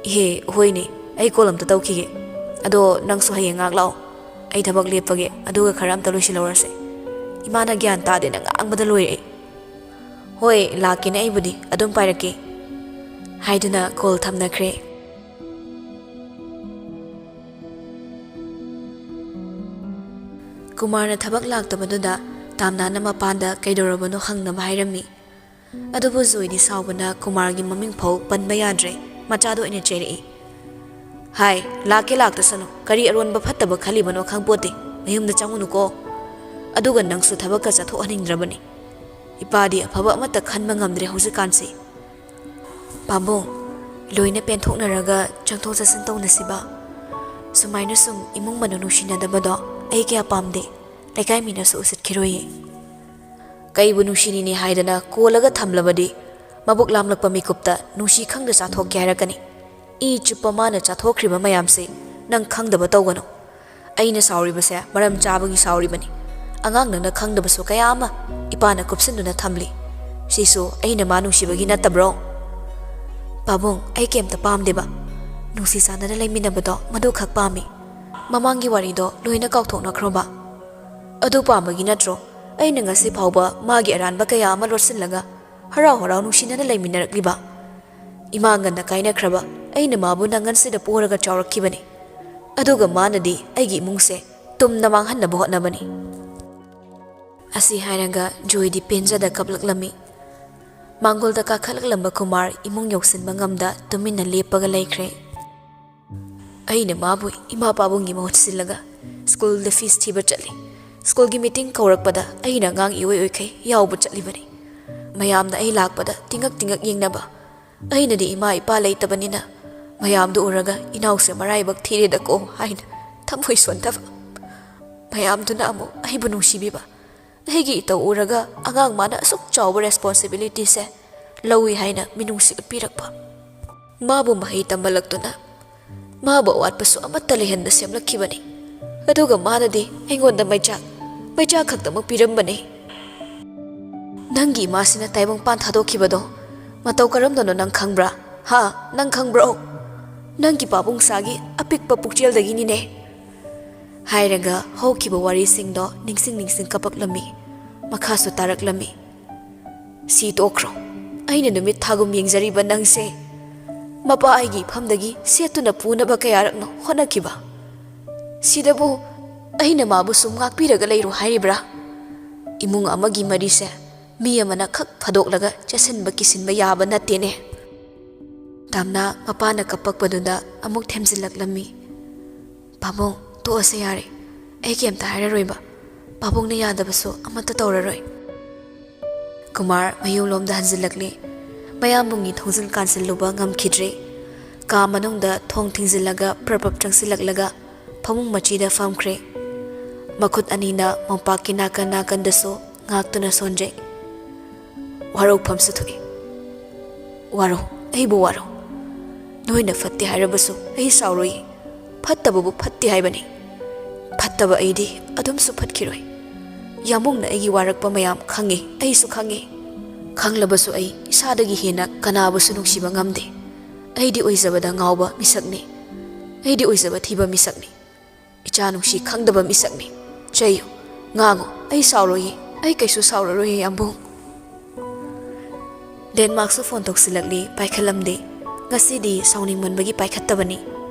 ꯏꯍꯦ, ꯍꯣꯏꯅꯦ, ꯑꯩ ꯀꯣꯜ ꯑꯝꯇ ꯇꯧꯈꯤꯒꯦ꯫ ꯑꯗꯣ ꯅꯪꯁꯨ ꯍꯌꯦꯡ ꯉꯥꯏꯍꯥꯛ ꯂꯥꯛꯑꯣ, ꯑꯩ ꯊꯕꯛ ꯂꯦꯞꯄꯒꯦ, ꯑꯗꯨꯒ ꯈꯔ ꯑꯝꯇ ꯂꯣꯏꯁꯤꯜꯍꯧꯔꯁꯦ꯫ ꯏꯃꯥꯅ ꯒ꯭ꯌꯥꯟ ꯇꯥꯗꯦꯅ ꯉꯥꯡꯕꯗ ꯂꯣꯏꯔꯦ ꯑꯩ꯫ ꯍꯣꯏ, ꯂꯥꯛꯀꯦꯅꯦ, ꯑꯩꯕꯨꯗꯤ ꯑꯗꯨꯝ ꯄꯥꯏꯔꯛꯀꯦ꯫ ꯍꯥꯏꯗꯨꯅ ꯀꯣꯜ ꯊꯝꯅꯈ꯭ꯔꯦ꯫ ꯀꯨꯃꯥꯔꯅ ꯊꯕꯛ ꯂꯥꯛꯇꯕꯗꯨꯗ ꯇꯥꯝꯅꯥꯅ ꯃꯄꯥꯟꯗ ꯀꯩꯗꯧꯔꯕꯅꯣ ꯍꯪꯅꯕ ꯍꯥꯏꯔꯝꯃꯤ꯫ ꯑꯗꯨꯕꯨ ꯖꯣꯏꯗꯤ ꯁꯥꯎꯕꯅ ꯀꯨꯃꯥꯔꯒꯤ ꯃꯃꯤꯡ ꯐꯥꯎ ꯄꯟꯕ ꯌꯥꯗ꯭ꯔꯦ, ꯃꯆꯥꯗ ꯑꯣꯏꯅ ꯆꯩꯔꯛꯏ꯫ ꯍꯥꯏ, ꯂꯥꯛꯀꯦ ꯂꯥꯛꯇꯁꯅꯨ, ꯀꯔꯤ ꯑꯔꯣꯟꯕ ꯐꯠꯇꯕ ꯈꯜꯂꯤꯕꯅꯣ ꯈꯪꯄꯣꯠꯇꯦ, ꯃꯌꯨꯝꯗ ꯆꯪꯉꯨꯅꯨꯀꯣ꯫ ꯑꯗꯨꯒ ꯅꯪꯁꯨ ꯊꯕꯛꯀ ꯆꯠꯊꯣꯛꯍꯟꯅꯤꯡꯗ꯭ꯔꯕꯅꯤ꯫ ꯏꯄꯥꯗꯤ ꯑꯐꯕ ꯑꯃꯠꯇ ꯈꯟꯕ ꯉꯝꯗ꯭ꯔꯦ ꯍꯧꯖꯤꯛꯀꯥꯟꯁꯤ꯫ ꯄꯥꯕꯨꯡ, ꯂꯣꯏꯅ ꯄꯦꯟꯊꯣꯛꯅꯔꯒ ꯆꯪꯊꯣꯛ ꯆꯠꯁꯤꯟ ꯇꯧꯅꯁꯤꯕ꯫ ꯁꯨꯃꯥꯏꯅ ꯁꯨꯝ ꯏꯃꯨꯡ ꯃꯅꯨꯡ ꯅꯨꯡꯁꯤꯅꯗꯕꯗꯣ ꯑꯩ ꯀꯌꯥ ꯄꯥꯝꯗꯦ, ꯂꯩꯀꯥꯏ ꯃꯤꯅꯁꯨ ꯎꯁꯤꯠꯈꯤꯔꯣꯏꯌꯦ꯫ ꯀꯩꯕꯨ ꯅꯨꯡꯁꯤꯅꯤꯅꯦ ꯍꯥꯏꯗꯅ ꯀꯣꯜꯂꯒ ꯊꯝꯂꯕꯗꯤ, ꯃꯕꯨꯛ ꯂꯥꯝꯂꯛꯄ ꯃꯤꯀꯨꯞꯇ ꯅꯨꯡꯁꯤ ꯈꯪꯗ ꯆꯥꯊꯣꯛꯀꯦ ꯍꯥꯏꯔꯛꯀꯅꯤ꯫ ꯏ ꯆꯨꯞꯄ ꯃꯥꯅ ꯆꯥꯊꯣꯛꯈ꯭ꯔꯤꯕ ꯃꯌꯥꯝꯁꯤ ꯅꯪ ꯈꯪꯗꯕ ꯇꯧꯒꯅꯨ꯫ ꯑꯩꯅ ꯁꯥꯎꯔꯤꯕꯁꯦ ꯃꯔꯝ ꯆꯥꯕꯒꯤ ꯁꯥꯎꯔꯤꯕꯅꯤ꯫ ꯑꯉꯥꯡ ꯅꯪꯅ ꯈꯪꯗꯕꯁꯨ ꯀꯌꯥ ꯑꯃ ꯏꯄꯥꯅ ꯀꯨꯞꯁꯤꯟꯗꯨꯅ ꯊꯝꯂꯤ꯫ ꯁꯤꯁꯨ ꯑꯩꯅ ꯃꯥ ꯅꯨꯡꯁꯤꯕꯒꯤ ꯅꯠꯇꯕ꯭ꯔꯣ? ꯄꯥꯕꯨꯡ, ꯑꯩ ꯀꯩꯝꯇ ꯄꯥꯝꯗꯦꯕ꯫ ꯅꯨꯡꯁꯤ ꯆꯥꯟꯅꯅ ꯂꯩꯃꯤꯟꯅꯕꯗꯣ ꯃꯗꯨꯈꯛ ꯄꯥꯝꯃꯤ꯫ ꯃꯃꯥꯡꯒꯤ ꯋꯥꯔꯤꯗꯣ ꯂꯣꯏꯅ ꯀꯥꯎꯊꯣꯛꯅꯈ꯭ꯔꯣꯕ꯫ ꯑꯗꯨ ꯄꯥꯝꯕꯒꯤ ꯅꯠꯇ꯭ꯔꯣ ꯑꯩꯅ ꯉꯁꯤ ꯐꯥꯎꯕ ꯃꯥꯒꯤ ꯑꯔꯥꯟꯕ ꯀꯌꯥ ꯑꯃ ꯂꯣꯠꯁꯤꯜꯂꯒ ꯍꯔꯥꯎ ꯍꯔꯥꯎ ꯅꯨꯡꯁꯤꯅꯅ ꯂꯩꯃꯤꯟꯅꯔꯛꯂꯤꯕ? ꯏꯃꯥ ꯉꯟꯅ ꯀꯥꯏꯅꯈ꯭ꯔꯕ ꯑꯩꯅ ꯃꯥꯕꯨ ꯅꯪꯒꯟꯁꯤꯗ ꯄꯣꯔꯒ ꯆꯥꯎꯔꯛꯈꯤꯕꯅꯤ꯫ ꯑꯗꯨꯒ ꯃꯥꯅꯗꯤ ꯑꯩꯒꯤ ꯏꯃꯨꯡꯁꯦ ꯇꯨꯝꯅ ꯃꯥꯡꯍꯟꯅꯕ ꯍꯣꯠꯅꯕꯅꯤ꯫ ꯑꯁꯤ ꯍꯥꯏꯔꯒ ꯖꯣꯏꯗꯤ ꯄꯦꯟꯖꯗ ꯀꯞꯂꯛꯂꯝꯃꯤ꯫ ꯃꯥꯡꯒꯣꯜꯗ ꯀꯥꯈꯠꯂꯛꯂꯝꯕ ꯀꯨꯃꯥꯔ ꯏꯃꯨꯡ ꯌꯧꯁꯤꯟꯕ ꯉꯝꯗ ꯇꯨꯃꯤꯟꯅ ꯂꯦꯞꯄꯒ ꯂꯩꯈ꯭ꯔꯦ꯫ ꯑꯩꯅ ꯃꯥꯕꯨ ꯏꯃꯥ ꯄꯥꯕꯨꯡꯒꯤ ꯃꯍꯨꯠ ꯁꯤꯜꯂꯒ ꯁ꯭ꯀꯨꯜꯗ ꯐꯤꯁ ꯊꯤꯕ ꯆꯠꯂꯤ꯫ ꯁ꯭ꯀꯨꯜꯒꯤ ꯃꯤꯇꯤꯡ ꯀꯧꯔꯛꯄꯗ ꯑꯩꯅ ꯑꯉꯥꯡ ꯏꯑꯣꯏ ꯑꯣꯏꯈꯩ ꯌꯥꯎꯕ ꯆꯠꯂꯤꯕꯅꯤ꯫ ꯃꯌꯥꯝꯅ ꯑꯩ ꯂꯥꯛꯄꯗ ꯇꯤꯡꯉꯛ ꯇꯤꯡꯉꯛ ꯌꯦꯡꯅꯕ꯫ ꯑꯩꯅꯗꯤ ꯏꯃꯥ ꯏꯄꯥ ꯂꯩꯇꯕꯅꯤꯅ ꯃꯌꯥꯝꯗꯨ ꯎꯔꯒ "ꯏꯅꯥꯎꯁꯦ ꯃꯔꯥꯏꯕꯛ ꯊꯤꯔꯦꯗꯀꯣ" ꯍꯥꯏꯅ ꯊꯃꯣꯏ ꯁꯣꯟꯊꯕ꯫ ꯃꯌꯥꯝꯗꯨꯅ ꯑꯃꯨꯛ ꯑꯩꯕꯨ ꯅꯨꯡꯁꯤꯕꯤꯕ꯫ ꯑꯩꯒꯤ ꯏꯇꯧ ꯎꯔꯒ ꯑꯉꯥꯡ ꯃꯥꯅ ꯑꯁꯨꯛ ꯆꯥꯎꯕ ꯔꯦꯁꯄꯣꯟꯁꯤꯕꯤꯂꯤꯇꯤꯁꯦ ꯂꯧꯏ ꯍꯥꯏꯅ ꯃꯤꯅꯨꯡꯁꯤ ꯎꯠꯄꯤꯔꯛꯄ꯫ ꯃꯥꯕꯨ ꯃꯍꯩ ꯇꯝꯍꯜꯂꯛꯇꯨꯅ ꯃꯥꯕꯨ ꯑꯋꯥꯠꯄꯁꯨ ꯑꯃꯠꯇ ꯂꯩꯍꯟꯗ ꯁꯦꯝꯂꯛꯈꯤꯕꯅꯤ꯫ ꯑꯗꯨꯒ ꯃꯥꯅꯗꯤ ꯑꯩꯉꯣꯟꯗ ꯃꯩꯆꯥꯛ, ꯃꯩꯆꯥꯛ ꯈꯛꯇꯃꯛ ꯄꯤꯔꯝꯕꯅꯤ꯫ "ꯅꯪꯒꯤ ꯏꯃꯥꯁꯤꯅ ꯇꯥꯏꯕꯪꯄꯥꯟ ꯊꯥꯗꯣꯛꯈꯤꯕꯗꯣ ꯃꯇꯧ ꯀꯔꯝꯗꯅꯣ ꯅꯪ ꯈꯪꯕ꯭ꯔꯥ? ꯍꯥ? ꯅꯪ ꯈꯪꯕ꯭ꯔꯣ? ꯅꯪꯒꯤ ꯄꯥꯕꯨꯡꯁꯥꯒꯤ ꯑꯄꯤꯛꯄ ꯄꯨꯛꯆꯦꯜꯗꯒꯤꯅꯤꯅꯦ," ꯍꯥꯏꯔꯒ ꯍꯧꯈꯤꯕ ꯋꯥꯔꯤꯁꯤꯡꯗꯣ ꯅꯤꯡꯁꯤꯡ ꯅꯤꯡꯁꯤꯡ ꯀꯞꯄꯛꯂꯝꯃꯤ꯫ ꯃꯈꯥꯁꯨ ꯇꯥꯔꯛꯂꯝꯃꯤ꯫ "ꯁꯤ ꯇꯣꯛꯈ꯭ꯔꯣ꯫ ꯑꯩꯅ ꯅꯨꯃꯤꯠ ꯊꯥꯒꯨꯝ ꯌꯦꯡꯖꯔꯤꯕ ꯅꯪꯁꯦ ꯃꯄꯥ ꯑꯩꯒꯤ ꯏꯐꯝꯗꯒꯤ ꯁꯦꯠꯇꯨꯅ ꯄꯨꯅꯕ ꯀꯌꯥꯔꯛꯅꯣ ꯍꯣꯠꯅꯈꯤꯕ꯫ ꯁꯤꯗꯕꯨ ꯑꯩꯅ ꯃꯥꯕꯨ ꯁꯨꯝ ꯉꯥꯛꯄꯤꯔꯒ ꯂꯩꯔꯣ ꯍꯥꯏꯔꯤꯕ꯭ꯔꯥ? ꯏꯃꯨꯡ ꯑꯃꯒꯤ ꯃꯔꯤꯁꯦ ꯃꯤ ꯑꯃꯅ ꯈꯛ ꯐꯥꯗꯣꯛꯂꯒ ꯆꯦꯠꯁꯤꯟꯕ ꯀꯤꯁꯤꯟꯕ ꯌꯥꯕ ꯅꯠꯇꯦꯅꯦ꯫" ꯇꯥꯝꯅ ꯃꯄꯥꯅ ꯀꯞꯄꯛꯄꯗꯨꯗ ꯑꯃꯨꯛ ꯊꯦꯝꯖꯤꯜꯂꯛꯂꯝꯃꯤ꯫ "ꯄꯥꯕꯨꯡ, ꯇꯣꯛꯑꯁꯦ ꯌꯥꯔꯦ꯫ ꯑꯩ ꯀꯩꯝꯇ ꯍꯥꯏꯔꯔꯣꯏꯕ꯫ ꯄꯥꯕꯨꯡꯅ ꯌꯥꯗꯕꯁꯨ ꯑꯃꯠꯇ ꯇꯧꯔꯔꯣꯏ꯫" ꯀꯨꯃꯥꯔ ꯃꯌꯨꯝꯂꯣꯝꯗ ꯍꯟꯖꯤꯜꯂꯛꯂꯦ꯫ ꯃꯌꯥꯝꯕꯨꯡꯒꯤ ꯊꯣꯡꯖꯤꯜ ꯀꯥꯟꯁꯤꯜꯂꯨꯕ ꯉꯝꯈꯤꯗ꯭ꯔꯦ꯫ ꯀꯥ ꯃꯅꯨꯡꯗ ꯊꯣꯡ ꯊꯤꯡꯖꯤꯜꯂꯒ ꯄ꯭ꯔꯞ ꯄ꯭ꯔꯞ ꯆꯪꯁꯤꯜꯂꯛꯂꯒ ꯐꯃꯨꯡ ꯃꯆꯤꯗ ꯐꯝꯈ꯭ꯔꯦ꯫ ꯃꯈꯨꯠ ꯑꯅꯤꯅ ꯃꯣꯝꯄꯥꯛꯀꯤ ꯅꯥꯀꯟ ꯅꯥꯀꯟꯗꯁꯨ ꯉꯥꯛꯇꯨꯅ ꯁꯣꯟꯖꯩ꯫ ꯋꯥꯔꯧꯐꯝꯁꯨ ꯊꯣꯛꯏ꯫ ꯋꯥꯔꯧ, ꯑꯩꯕꯨ ꯋꯥꯔꯧ꯫ ꯅꯣꯏꯅ ꯐꯠꯇꯦ ꯍꯥꯏꯔꯕꯁꯨ ꯑꯩ ꯁꯥꯎꯔꯣꯏ꯫ ꯐꯠꯇꯕꯕꯨ ꯐꯠꯇꯦ ꯍꯥꯏꯕꯅꯤ꯫ ꯐꯠꯇꯕ ꯑꯩꯗꯤ ꯑꯗꯨꯝꯁꯨ ꯐꯠꯈꯤꯔꯣꯏ꯫ ꯌꯥꯝꯕꯨꯡꯅ ꯑꯩꯒꯤ ꯋꯥꯔꯛꯄ ꯃꯌꯥꯝ ꯈꯪꯉꯤ, ꯑꯩꯁꯨ ꯈꯪꯉꯤ꯫ ꯈꯪꯂꯕꯁꯨ ꯑꯩ ꯏꯁꯥꯗꯒꯤ ꯍꯦꯟꯅ ꯀꯅꯥꯕꯨꯁꯨ ꯅꯨꯡꯁꯤꯕ ꯉꯝꯗꯦ꯫ ꯑꯩꯗꯤ ꯑꯣꯏꯖꯕꯗ ꯉꯥꯎꯕ ꯃꯤꯁꯛꯅꯤ꯫ ꯑꯩꯗꯤ ꯑꯣꯏꯖꯕ ꯊꯤꯕ ꯃꯤꯁꯛꯅꯤ꯫ ꯏꯆꯥ ꯅꯨꯡꯁꯤ ꯈꯪꯗꯕ ꯃꯤꯁꯛꯅꯤ꯫ ꯆꯩꯌꯨ, ꯉꯥꯡꯉꯨ, ꯑꯩ ꯁꯥꯎꯔꯣꯏꯌꯦ, ꯑꯩ ꯀꯩꯁꯨ ꯁꯥꯎꯔꯔꯣꯏꯌꯦ, ꯌꯥꯝꯕꯨꯡ꯫ ꯗꯦꯟꯃꯥꯔꯛꯁꯨ ꯐꯣꯟ ꯇꯧꯁꯤꯜꯂꯛꯂꯤ, ꯄꯥꯏꯈꯠꯂꯝꯗꯦ꯫ ꯉꯁꯤꯗꯤ ꯁꯥꯎꯅꯤꯡꯃꯟꯕꯒꯤ ꯄꯥꯏꯈꯠꯇꯕꯅꯤ꯫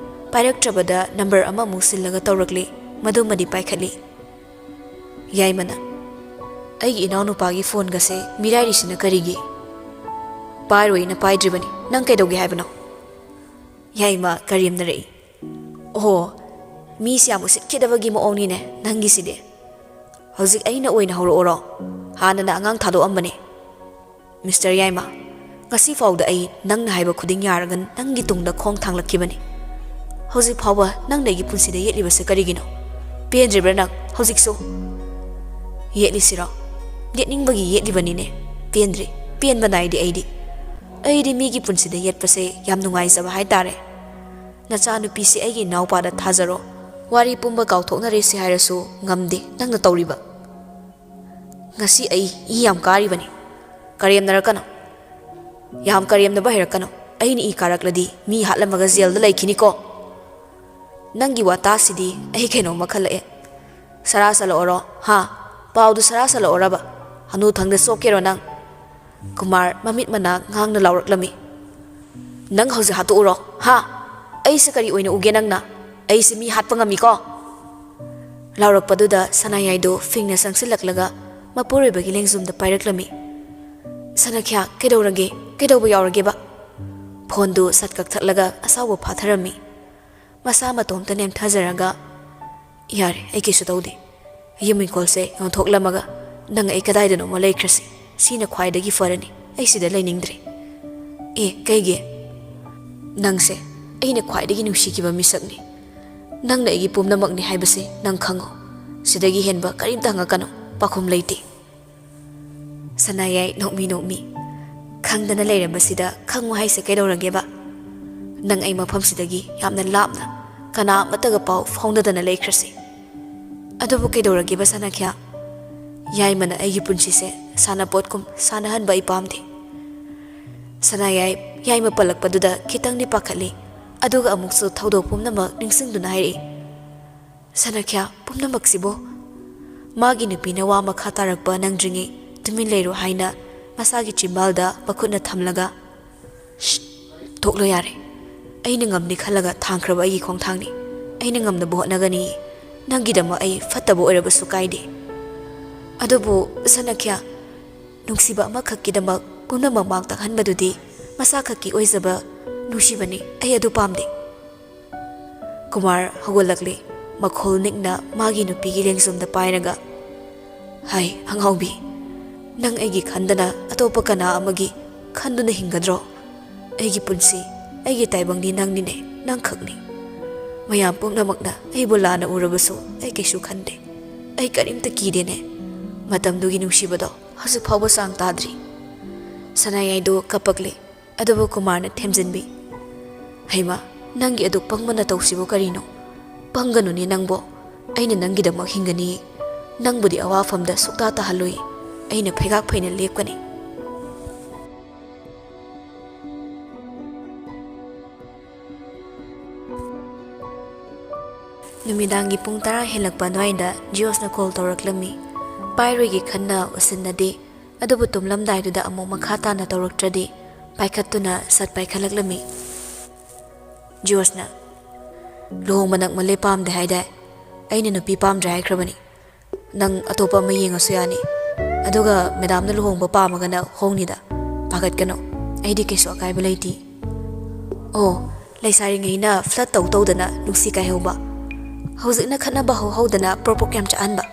ꯄꯥꯏꯔꯛꯇ꯭ꯔꯕꯗ ꯅꯝꯕꯔ ꯑꯃꯃꯨꯛ ꯁꯤꯜꯂꯒ ꯇꯧꯔꯛꯂꯤ, ꯃꯗꯨꯃꯗꯤ ꯄꯥꯏꯈꯠꯂꯤ꯫ ꯌꯥꯏꯃꯅ, "ꯑꯩꯒꯤ ꯏꯅꯥꯎꯅꯨꯄꯥꯒꯤ ꯐꯣꯟꯒꯁꯦ ꯃꯤꯔꯥꯏꯔꯤꯁꯤꯅ ꯀꯔꯤꯒꯤ?" "ꯄꯥꯏꯔꯣꯏꯅ ꯄꯥꯏꯗ꯭ꯔꯤꯕꯅꯤ꯫ ꯅꯪ ꯀꯩꯗꯧꯒꯦ ꯍꯥꯏꯕꯅꯣ?" ꯌꯥꯏꯃ ꯀꯔꯦꯝꯅꯔꯛꯏ꯫ "ꯑꯣꯍꯣ, ꯃꯤꯁꯤ ꯌꯥꯝ ꯎꯁꯤꯠꯈꯤꯗꯕꯒꯤ ꯃꯑꯣꯡꯅꯤꯅꯦ ꯅꯪꯒꯤꯁꯤꯗꯤ꯫ ꯍꯧꯖꯤꯛ ꯑꯩꯅ ꯑꯣꯏꯅ ꯍꯧꯔꯛꯑꯣꯔꯣ? ꯍꯥꯟꯅꯅ ꯑꯉꯥꯡ ꯊꯥꯗꯣꯛꯑꯝꯕꯅꯦ꯫" "ꯃꯤꯁꯇꯔ ꯌꯥꯏꯃ, ꯉꯁꯤ ꯐꯥꯎꯗ ꯑꯩ ꯅꯪꯅ ꯍꯥꯏꯕ ꯈꯨꯗꯤꯡ ꯌꯥꯔꯒ ꯅꯪꯒꯤ ꯇꯨꯡꯗ ꯈꯣꯡ ꯊꯥꯡꯂꯛꯈꯤꯕꯅꯤ꯫ ꯍꯧꯖꯤꯛ ꯐꯥꯎꯕ ꯅꯪꯅ ꯑꯩꯒꯤ ꯄꯨꯟꯁꯤꯗ ꯌꯦꯠꯂꯤꯕꯁꯦ ꯀꯔꯤꯒꯤꯅꯣ? ꯄꯦꯟꯗ꯭ꯔꯤꯕ꯭ꯔꯥ ꯅꯪ ꯍꯧꯖꯤꯛꯁꯨ?" "ꯌꯦꯠꯂꯤꯁꯤꯔꯣ? ꯌꯦꯠꯅꯤꯡꯕꯒꯤ ꯌꯦꯠꯂꯤꯕꯅꯤꯅꯦ꯫ ꯄꯦꯟꯗ꯭ꯔꯤ, ꯄꯦꯟꯕ ꯅꯥꯏꯗꯦ ꯑꯩꯗꯤ꯫ ꯑꯩꯗꯤ ꯃꯤꯒꯤ ꯄꯨꯟꯁꯤꯗ ꯌꯦꯠꯄꯁꯦ ꯌꯥꯝ ꯅꯨꯡꯉꯥꯏꯖꯕ ꯍꯥꯏꯇꯥꯔꯦ꯫ ꯅꯆꯥꯅꯨꯄꯤꯁꯤ ꯑꯩꯒꯤ ꯏꯅꯥꯎꯄꯥꯗ ꯊꯥꯖꯔꯣ꯫ ꯋꯥꯔꯤ ꯄꯨꯝꯕ ꯀꯥꯎꯊꯣꯛꯅꯔꯦꯁꯤ ꯍꯥꯏꯔꯁꯨ ꯉꯝꯗꯦ ꯅꯪꯅ ꯇꯧꯔꯤꯕ꯫" ꯉꯁꯤ ꯑꯩ ꯏ ꯌꯥꯝ ꯀꯥꯔꯤꯕꯅꯤ꯫ ꯀꯔꯦꯝꯅꯔꯛꯀꯅꯨ꯫ ꯌꯥꯝ ꯀꯔꯦꯝꯅꯕ ꯍꯩꯔꯛꯀꯅꯨ꯫ ꯑꯩꯅ ꯏ ꯀꯥꯔꯛꯂꯗꯤ ꯃꯤ ꯍꯥꯠꯂꯝꯃꯒ ꯖꯦꯜꯗ ꯂꯩꯈꯤꯅꯤꯀꯣ꯫ ꯅꯪꯒꯤ ꯋꯥꯇꯥꯁꯤꯗꯤ ꯑꯩ ꯀꯩꯅꯣꯝꯃ ꯈꯜꯂꯛꯑꯦ꯫ ꯁꯔꯥ ꯁꯜꯂꯛꯑꯣꯔꯣ? ꯍꯥ? ꯄꯥꯎꯗꯨ ꯁꯔꯥ ꯁꯜꯂꯛꯑꯣꯔꯕ? ꯍꯅꯨꯊꯪꯗ ꯁꯣꯛꯀꯦꯔꯣ ꯅꯪ? ꯀꯨꯃꯥꯔ ꯃꯃꯤꯠ ꯃꯅꯥ ꯉꯥꯡꯅ ꯂꯥꯎꯔꯛꯂꯝꯃꯤ꯫ "ꯅꯪ ꯍꯧꯖꯤꯛ ꯍꯥꯠꯇꯣꯛꯎꯔꯣ, ꯍꯥ? ꯑꯩꯁꯦ ꯀꯔꯤ ꯑꯣꯏꯅ ꯎꯒꯦ ꯅꯪꯅ? ꯑꯩꯁꯦ ꯃꯤ ꯍꯥꯠꯄ ꯉꯝꯃꯤꯀꯣ?" ꯂꯥꯎꯔꯛꯄꯗꯨꯗ ꯁꯅꯥꯌꯥꯏꯗꯣ ꯐꯤꯡꯅ ꯆꯪꯁꯤꯜꯂꯛꯂꯒ ꯃꯄꯨꯔꯣꯏꯕꯒꯤ ꯂꯦꯡꯖꯨꯝꯗ ꯄꯥꯏꯔꯛꯂꯝꯃꯤ꯫ "ꯁꯅꯥꯈ꯭ꯌꯥ, ꯀꯩꯗꯧꯔꯒꯦ? ꯀꯩꯗꯧꯕ ꯌꯥꯎꯔꯒꯦꯕ?" ꯐꯣꯟꯗꯨ ꯁꯠ ꯀꯛꯊꯠꯂꯒ ꯑꯁꯥꯎꯕ ꯐꯥꯊꯔꯝꯃꯤ꯫ ꯃꯁꯥ ꯃꯇꯣꯝꯇ ꯅꯦꯝꯊꯖꯔꯒ, "ꯌꯥꯔꯦ, ꯑꯩ ꯀꯩꯁꯨ ꯇꯧꯗꯦ꯫ ꯌꯨꯝ ꯏꯪꯈꯣꯜꯁꯦ ꯌꯣꯟꯊꯣꯛꯂꯝꯃꯒ ꯅꯪ ꯑꯩ ꯀꯗꯥꯏꯗꯅꯣꯃ ꯂꯩꯈ꯭ꯔꯁꯤ꯫ ꯁꯤꯅ ꯈ꯭ꯋꯥꯏꯗꯒꯤ ꯐꯔꯅꯤ꯫ ꯑꯩ ꯁꯤꯗ ꯂꯩꯅꯤꯡꯗ꯭ꯔꯦ꯫" "ꯑꯦ, ꯀꯩꯒꯤ?" "ꯅꯪꯁꯦ ꯑꯩꯅ ꯈ꯭ꯋꯥꯏꯗꯒꯤ ꯅꯨꯡꯁꯤꯈꯤꯕ ꯃꯤꯁꯛꯅꯤ꯫ ꯅꯪꯅ ꯑꯩꯒꯤ ꯄꯨꯝꯅꯃꯛꯅꯤ ꯍꯥꯏꯕꯁꯦ ꯅꯪ ꯈꯪꯉꯣ꯫ ꯁꯤꯗꯒꯤ ꯍꯦꯟꯕ ꯀꯔꯤꯝꯇ ꯍꯪꯉꯛꯀꯅꯨ꯫ ꯄꯥꯈꯨꯝ ꯂꯩꯇꯦ꯫" ꯁꯅꯥꯌꯥꯏ ꯅꯣꯛꯃꯤ ꯅꯣꯛꯃꯤ, "ꯈꯪꯗꯅ ꯂꯩꯔꯝꯕꯁꯤꯗ ꯈꯪꯉꯨ ꯍꯥꯏꯁꯦ ꯀꯩꯗꯧꯔꯒꯦꯕ? ꯅꯪ ꯑꯩ ꯃꯐꯝꯁꯤꯗꯒꯤ ꯌꯥꯝꯅ ꯂꯥꯞꯅ, ꯀꯅꯥ ꯑꯃꯠꯇꯒ ꯄꯥꯎ ꯐꯥꯎꯅꯗꯅ ꯂꯩꯈ꯭ꯔꯁꯤ꯫" "ꯑꯗꯨꯕꯨ ꯀꯩꯗꯧꯔꯒꯦꯕ ꯁꯅꯥꯈ꯭ꯌꯥ? ꯌꯥꯏꯃꯅ ꯑꯩꯒꯤ ꯄꯨꯟꯁꯤꯁꯦ ꯁꯥꯟꯅꯄꯣꯠꯀꯨꯝ ꯁꯥꯟꯅꯍꯟꯕ ꯑꯩ ꯄꯥꯝꯗꯦ꯫" ꯁꯅꯥꯌꯥꯏ ꯌꯥꯏꯃ ꯄꯜꯂꯛꯄꯗꯨꯗ ꯈꯤꯇꯪꯗꯤ ꯄꯥꯈꯠꯂꯤ꯫ ꯑꯗꯨꯒ ꯑꯃꯨꯛꯁꯨ ꯊꯧꯗꯣꯛ ꯄꯨꯝꯅꯃꯛ ꯅꯤꯡꯁꯤꯡꯗꯨꯅ ꯍꯥꯏꯔꯛꯏ, "ꯁꯅꯥꯈ꯭ꯌꯥ, ꯄꯨꯝꯅꯃꯛꯁꯤꯕꯨ?" ꯃꯥꯒꯤ ꯅꯨꯄꯤꯅ ꯋꯥ ꯃꯈꯥ ꯇꯥꯔꯛꯄ ꯅꯪꯗ꯭ꯔꯤꯉꯩ ꯇꯨꯃꯤꯟ ꯂꯩꯔꯣ ꯍꯥꯏꯅ ꯃꯁꯥꯒꯤ ꯆꯤꯝꯕꯥꯜꯗ ꯃꯈꯨꯠꯅ ꯊꯝꯂꯒ, "ꯁ꯭ꯠ, ꯇꯣꯛꯂꯣ ꯌꯥꯔꯦ꯫ ꯑꯩꯅ ꯉꯝꯅꯤ ꯈꯜꯂꯒ ꯊꯥꯡꯈ꯭ꯔꯕ ꯑꯩꯒꯤ ꯈꯣꯡꯊꯥꯡꯅꯤ꯫ ꯑꯩꯅ ꯉꯝꯅꯕ ꯍꯣꯠꯅꯒꯅꯤ꯫ ꯅꯪꯒꯤꯗꯃꯛ ꯑꯩ ꯐꯠꯇꯕ ꯑꯣꯏꯔꯕꯁꯨ ꯀꯥꯏꯗꯦ꯫ ꯑꯗꯨꯕꯨ ꯁꯅꯥꯈ꯭ꯌꯥ, ꯅꯨꯡꯁꯤꯕ ꯑꯃꯈꯛꯀꯤꯗꯃꯛ ꯄꯨꯝꯅꯃꯛ ꯃꯥꯡ ꯇꯥꯛꯍꯟꯕꯗꯨꯗꯤ ꯃꯁꯥ ꯈꯛꯀꯤ ꯑꯣꯏꯖꯕ ꯅꯨꯡꯁꯤꯕꯅꯤ꯫ ꯑꯩ ꯑꯗꯨ ꯄꯥꯝꯗꯦ꯫" ꯀꯨꯃꯥꯔ ꯍꯧꯒꯠꯂꯛꯂꯦ꯫ ꯃꯈꯣꯜ ꯅꯤꯛꯅ ꯃꯥꯒꯤ ꯅꯨꯄꯤꯒꯤ ꯂꯦꯡꯖꯨꯝꯗ ꯄꯥꯏꯔꯒ, "ꯍꯥꯏ, ꯑꯉꯥꯎꯕꯤ, ꯅꯪ ꯑꯩꯒꯤ ꯈꯟꯗꯅ ꯑꯇꯣꯞꯄ ꯀꯅꯥ ꯑꯃꯒꯤ ꯈꯟꯗꯨꯅ ꯍꯤꯡꯒꯗ꯭ꯔꯣ? ꯑꯩꯒꯤ ꯄꯨꯟꯁꯤ, ꯑꯩꯒꯤ ꯇꯥꯏꯕꯪꯗꯤ ꯅꯪꯅꯤꯅꯦ, ꯅꯪꯈꯛꯅꯤ꯫ ꯃꯌꯥꯝ ꯄꯨꯝꯅꯃꯛꯅ ꯑꯩꯕꯨ ꯂꯥꯟꯅ ꯎꯔꯕꯁꯨ ꯑꯩ ꯀꯩꯁꯨ ꯈꯟꯗꯦ꯫ ꯑꯩ ꯀꯔꯤꯝꯇ ꯀꯤꯗꯦꯅꯦ꯫ ꯃꯇꯝꯗꯨꯒꯤ ꯅꯨꯡꯁꯤꯕꯗꯣ ꯍꯧꯖꯤꯛ ꯐꯥꯎꯕ ꯆꯥꯡ ꯇꯥꯗ꯭ꯔꯤ꯫" ꯁꯅꯥꯌꯥꯏꯗꯣ ꯀꯞꯄꯛꯂꯦ꯫ ꯑꯗꯨꯕꯨ ꯀꯨꯃꯥꯔꯅ ꯊꯦꯝꯖꯤꯟꯕꯤ, "ꯍꯩꯃꯥ, ꯅꯪꯒꯤ ꯑꯗꯨꯛ ꯄꯪꯕ ꯅꯇꯧꯁꯤꯕꯨ ꯀꯔꯤꯅꯣ? ꯄꯪꯒꯅꯨꯅꯦ ꯅꯪꯕꯣ꯫ ꯑꯩꯅ ꯅꯪꯒꯤꯗꯃꯛ ꯍꯤꯡꯒꯅꯤ꯫ ꯅꯪꯕꯨꯗꯤ ꯑꯋꯥꯐꯝꯗ ꯁꯨꯛꯇꯥ ꯇꯥꯍꯜꯂꯣꯏ꯫ ꯑꯩꯅ ꯐꯩꯒꯥꯛ ꯐꯩꯅ ꯂꯦꯞꯀꯅꯤ꯫ ꯅꯨꯃꯤꯗꯥꯡꯒꯤ ꯄꯨꯡ ꯇꯔꯥ ꯍꯦꯜꯂꯛꯄ ꯑꯗꯨꯋꯥꯏꯗ ꯖꯤꯑꯣꯁꯅ ꯀꯣꯜ ꯇꯧꯔꯛꯂꯝꯃꯤ꯫ ꯄꯥꯏꯔꯣꯏꯒꯦ ꯈꯟꯅ ꯎꯁꯤꯟꯅꯗꯦ, ꯑꯗꯨꯕꯨ ꯇꯨꯝꯂꯝꯗꯥꯏꯗꯨꯗ ꯑꯃꯨꯛ ꯃꯈꯥ ꯇꯥꯅ ꯇꯧꯔꯛꯇ꯭ꯔꯗꯤ ꯄꯥꯏꯈꯠꯇꯨꯅ ꯁꯠ ꯄꯥꯏꯈꯠꯂꯛꯂꯝꯃꯤ꯫ ꯖꯤꯑꯣꯁꯅ, "ꯂꯨꯍꯣꯡꯕ ꯅꯛꯃꯜꯂꯦ ꯄꯥꯝꯗꯦ ꯍꯥꯏꯗꯥꯏ? ꯑꯩꯅ ꯅꯨꯄꯤ ꯄꯥꯝꯗ꯭ꯔꯦ ꯍꯥꯏꯈ꯭ꯔꯕꯅꯤ꯫ ꯅꯪ ꯑꯇꯣꯞꯄ ꯑꯃ ꯌꯦꯡꯉꯁꯨ ꯌꯥꯅꯤ꯫ ꯑꯗꯨꯒ ꯃꯦꯗꯥꯝꯅ ꯂꯨꯍꯣꯡꯕ ꯄꯥꯝꯃꯒꯅ ꯍꯣꯡꯅꯤꯗ꯫ ꯄꯥꯈꯠꯀꯅꯨ, ꯑꯩꯗꯤ ꯀꯩꯁꯨ ꯑꯀꯥꯏꯕ ꯂꯩꯇꯦ꯫" ꯑꯣ, ꯂꯩꯁꯥꯔꯤꯉꯩꯅ ꯐ꯭ꯂꯠ ꯇꯧ ꯇꯧꯗꯅ ꯅꯨꯡꯁꯤ ꯀꯥꯏꯍꯧꯕ, ꯍꯧꯖꯤꯛꯅ ꯈꯠꯅꯕ ꯍꯧ ꯍꯧꯗꯅ ꯄ꯭ꯔꯣꯛ ꯄ꯭ꯔꯣꯛ ꯌꯥꯝ ꯆꯥꯛꯍꯟꯕ꯫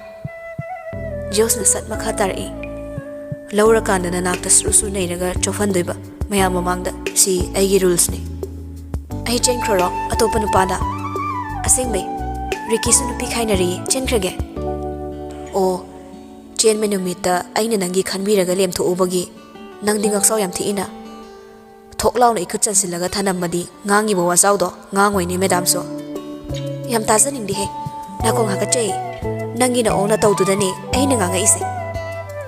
ꯖꯤꯑꯣꯁꯅ ꯁꯠ ꯃꯈꯥ ꯇꯥꯔꯛꯏ꯫ "ꯂꯧꯔꯀꯥꯟꯗ ꯅꯅꯥꯛꯇ ꯁꯨꯔꯨ ꯁꯨꯔꯨ ꯅꯩꯔꯒ ꯆꯣꯞꯍꯟꯗꯣꯏꯕ ꯃꯌꯥꯝ ꯃꯃꯥꯡꯗ꯫ ꯁꯤ ꯑꯩꯒꯤ ꯔꯨꯜꯁꯅꯤ꯫" "ꯑꯩ ꯆꯦꯟꯈ꯭ꯔꯣꯔꯣ ꯑꯇꯣꯞꯄ ꯅꯨꯄꯥꯗ?" "ꯑꯁꯦꯡꯕꯩ, ꯔꯤꯀꯤꯁꯨ ꯅꯨꯄꯤ ꯈꯥꯏꯅꯔꯤ, ꯆꯦꯟꯈ꯭ꯔꯒꯦ꯫" "ꯑꯣ, ꯆꯦꯟꯕ ꯅꯨꯃꯤꯠꯇ ꯑꯩꯅ ꯅꯪꯒꯤ ꯈꯟꯕꯤꯔꯒ ꯂꯦꯝꯊꯣꯛꯎꯕꯒꯤ ꯅꯪꯗꯤ ꯉꯛꯁꯥꯎ ꯌꯥꯝ ꯊꯤꯛꯏꯅ꯫ ꯊꯣꯛ ꯂꯥꯎꯅ ꯏꯈꯨꯠ ꯆꯟꯁꯤꯜꯂꯒ ꯊꯅꯝꯃꯗꯤ ꯉꯥꯡꯉꯤꯕ ꯋꯥꯖꯥꯎꯗꯣ ꯉꯥꯡꯉꯣꯏꯅꯦ ꯃꯦꯗꯥꯝꯁꯨ꯫" "ꯌꯥꯝ ꯇꯥꯖꯅꯤꯡꯗꯦꯍꯦ, ꯅꯥꯀꯣꯡ ꯍꯥꯀꯠꯆꯩ꯫ ꯅꯪꯒꯤ ꯅꯑꯣꯡ ꯅꯇꯧꯗꯨꯗꯅꯦ ꯑꯩꯅ ꯉꯥꯡꯉꯛꯏꯁꯦ꯫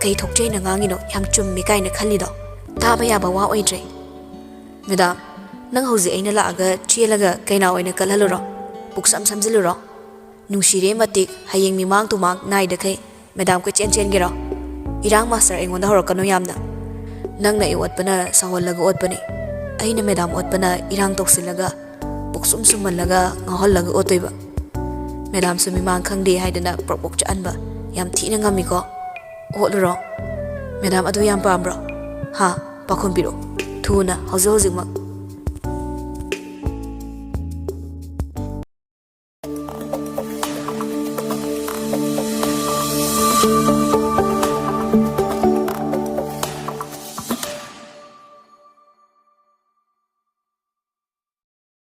ꯀꯩ ꯊꯣꯛꯆꯩꯅ ꯉꯥꯡꯉꯤꯅꯣ, ꯌꯥꯝ ꯆꯨꯝꯃꯤ ꯀꯥꯏꯅ ꯈꯜꯂꯤꯗꯣ ꯇꯥꯕ ꯌꯥꯕ ꯋꯥ ꯑꯣꯏꯗ꯭ꯔꯦ꯫" "ꯃꯦꯗꯥꯝ, ꯅꯪ ꯍꯧꯖꯤꯛ ꯑꯩꯅ ꯂꯥꯛꯑꯒ ꯆꯦꯜꯂꯒ ꯀꯩꯅꯥ ꯑꯣꯏꯅ ꯀꯜꯍꯜꯂꯨꯔꯣ? ꯄꯨꯛꯁꯝ ꯁꯝꯖꯤꯜꯂꯨꯔꯣ? ꯅꯨꯡꯁꯤꯔꯦ ꯃꯇꯤꯛ, ꯍꯌꯦꯡ ꯃꯤꯃꯥꯡ ꯇꯨꯃꯥꯡ ꯅꯥꯏꯗꯈꯩ ꯃꯦꯗꯥꯝ ꯀꯣꯏꯆꯦꯟ ꯆꯦꯟꯒꯦꯔꯣ? ꯏꯔꯥꯡ ꯃꯥꯁꯇꯔ ꯑꯩꯉꯣꯟꯗ ꯍꯧꯔꯛꯀꯅꯨ ꯌꯥꯝꯅ꯫ ꯅꯪꯅ ꯑꯩ ꯑꯣꯠꯄꯅ ꯁꯥꯎꯍꯜꯂꯒ ꯑꯣꯠꯄꯅꯤ꯫ ꯑꯩꯅ ꯃꯦꯗꯥꯝ ꯑꯣꯠꯄꯅ ꯏꯔꯥꯡ ꯇꯧꯁꯤꯜꯂꯒ, ꯄꯨꯛꯁꯨꯝ ꯁꯨꯝꯍꯜꯂꯒ ꯉꯥꯎꯍꯜꯂꯒ ꯑꯣꯠꯇꯣꯏꯕ꯫ ꯃꯦꯗꯥꯝꯁꯨ ꯃꯤꯃꯥꯡ ꯈꯪꯗꯦ ꯍꯥꯏꯗꯅ ꯄ꯭ꯔꯣꯛ ꯄ꯭ꯔꯣꯛ ꯆꯥꯛꯍꯟꯕ ꯌꯥꯝ ꯊꯤꯅ ꯉꯝꯃꯤꯀꯣ꯫ ꯑꯣꯠꯂꯨꯔꯣ? ꯃꯦꯗꯥꯝ ꯑꯗꯨ ꯌꯥꯝ ꯄꯥꯝꯕ꯭ꯔꯣ? ꯍꯥ? ꯄꯥꯎꯈꯨꯝ ꯄꯤꯔꯛꯑꯣ ꯊꯨꯅ, ꯍꯧꯖꯤꯛ ꯍꯧꯖꯤꯛꯃꯛ꯫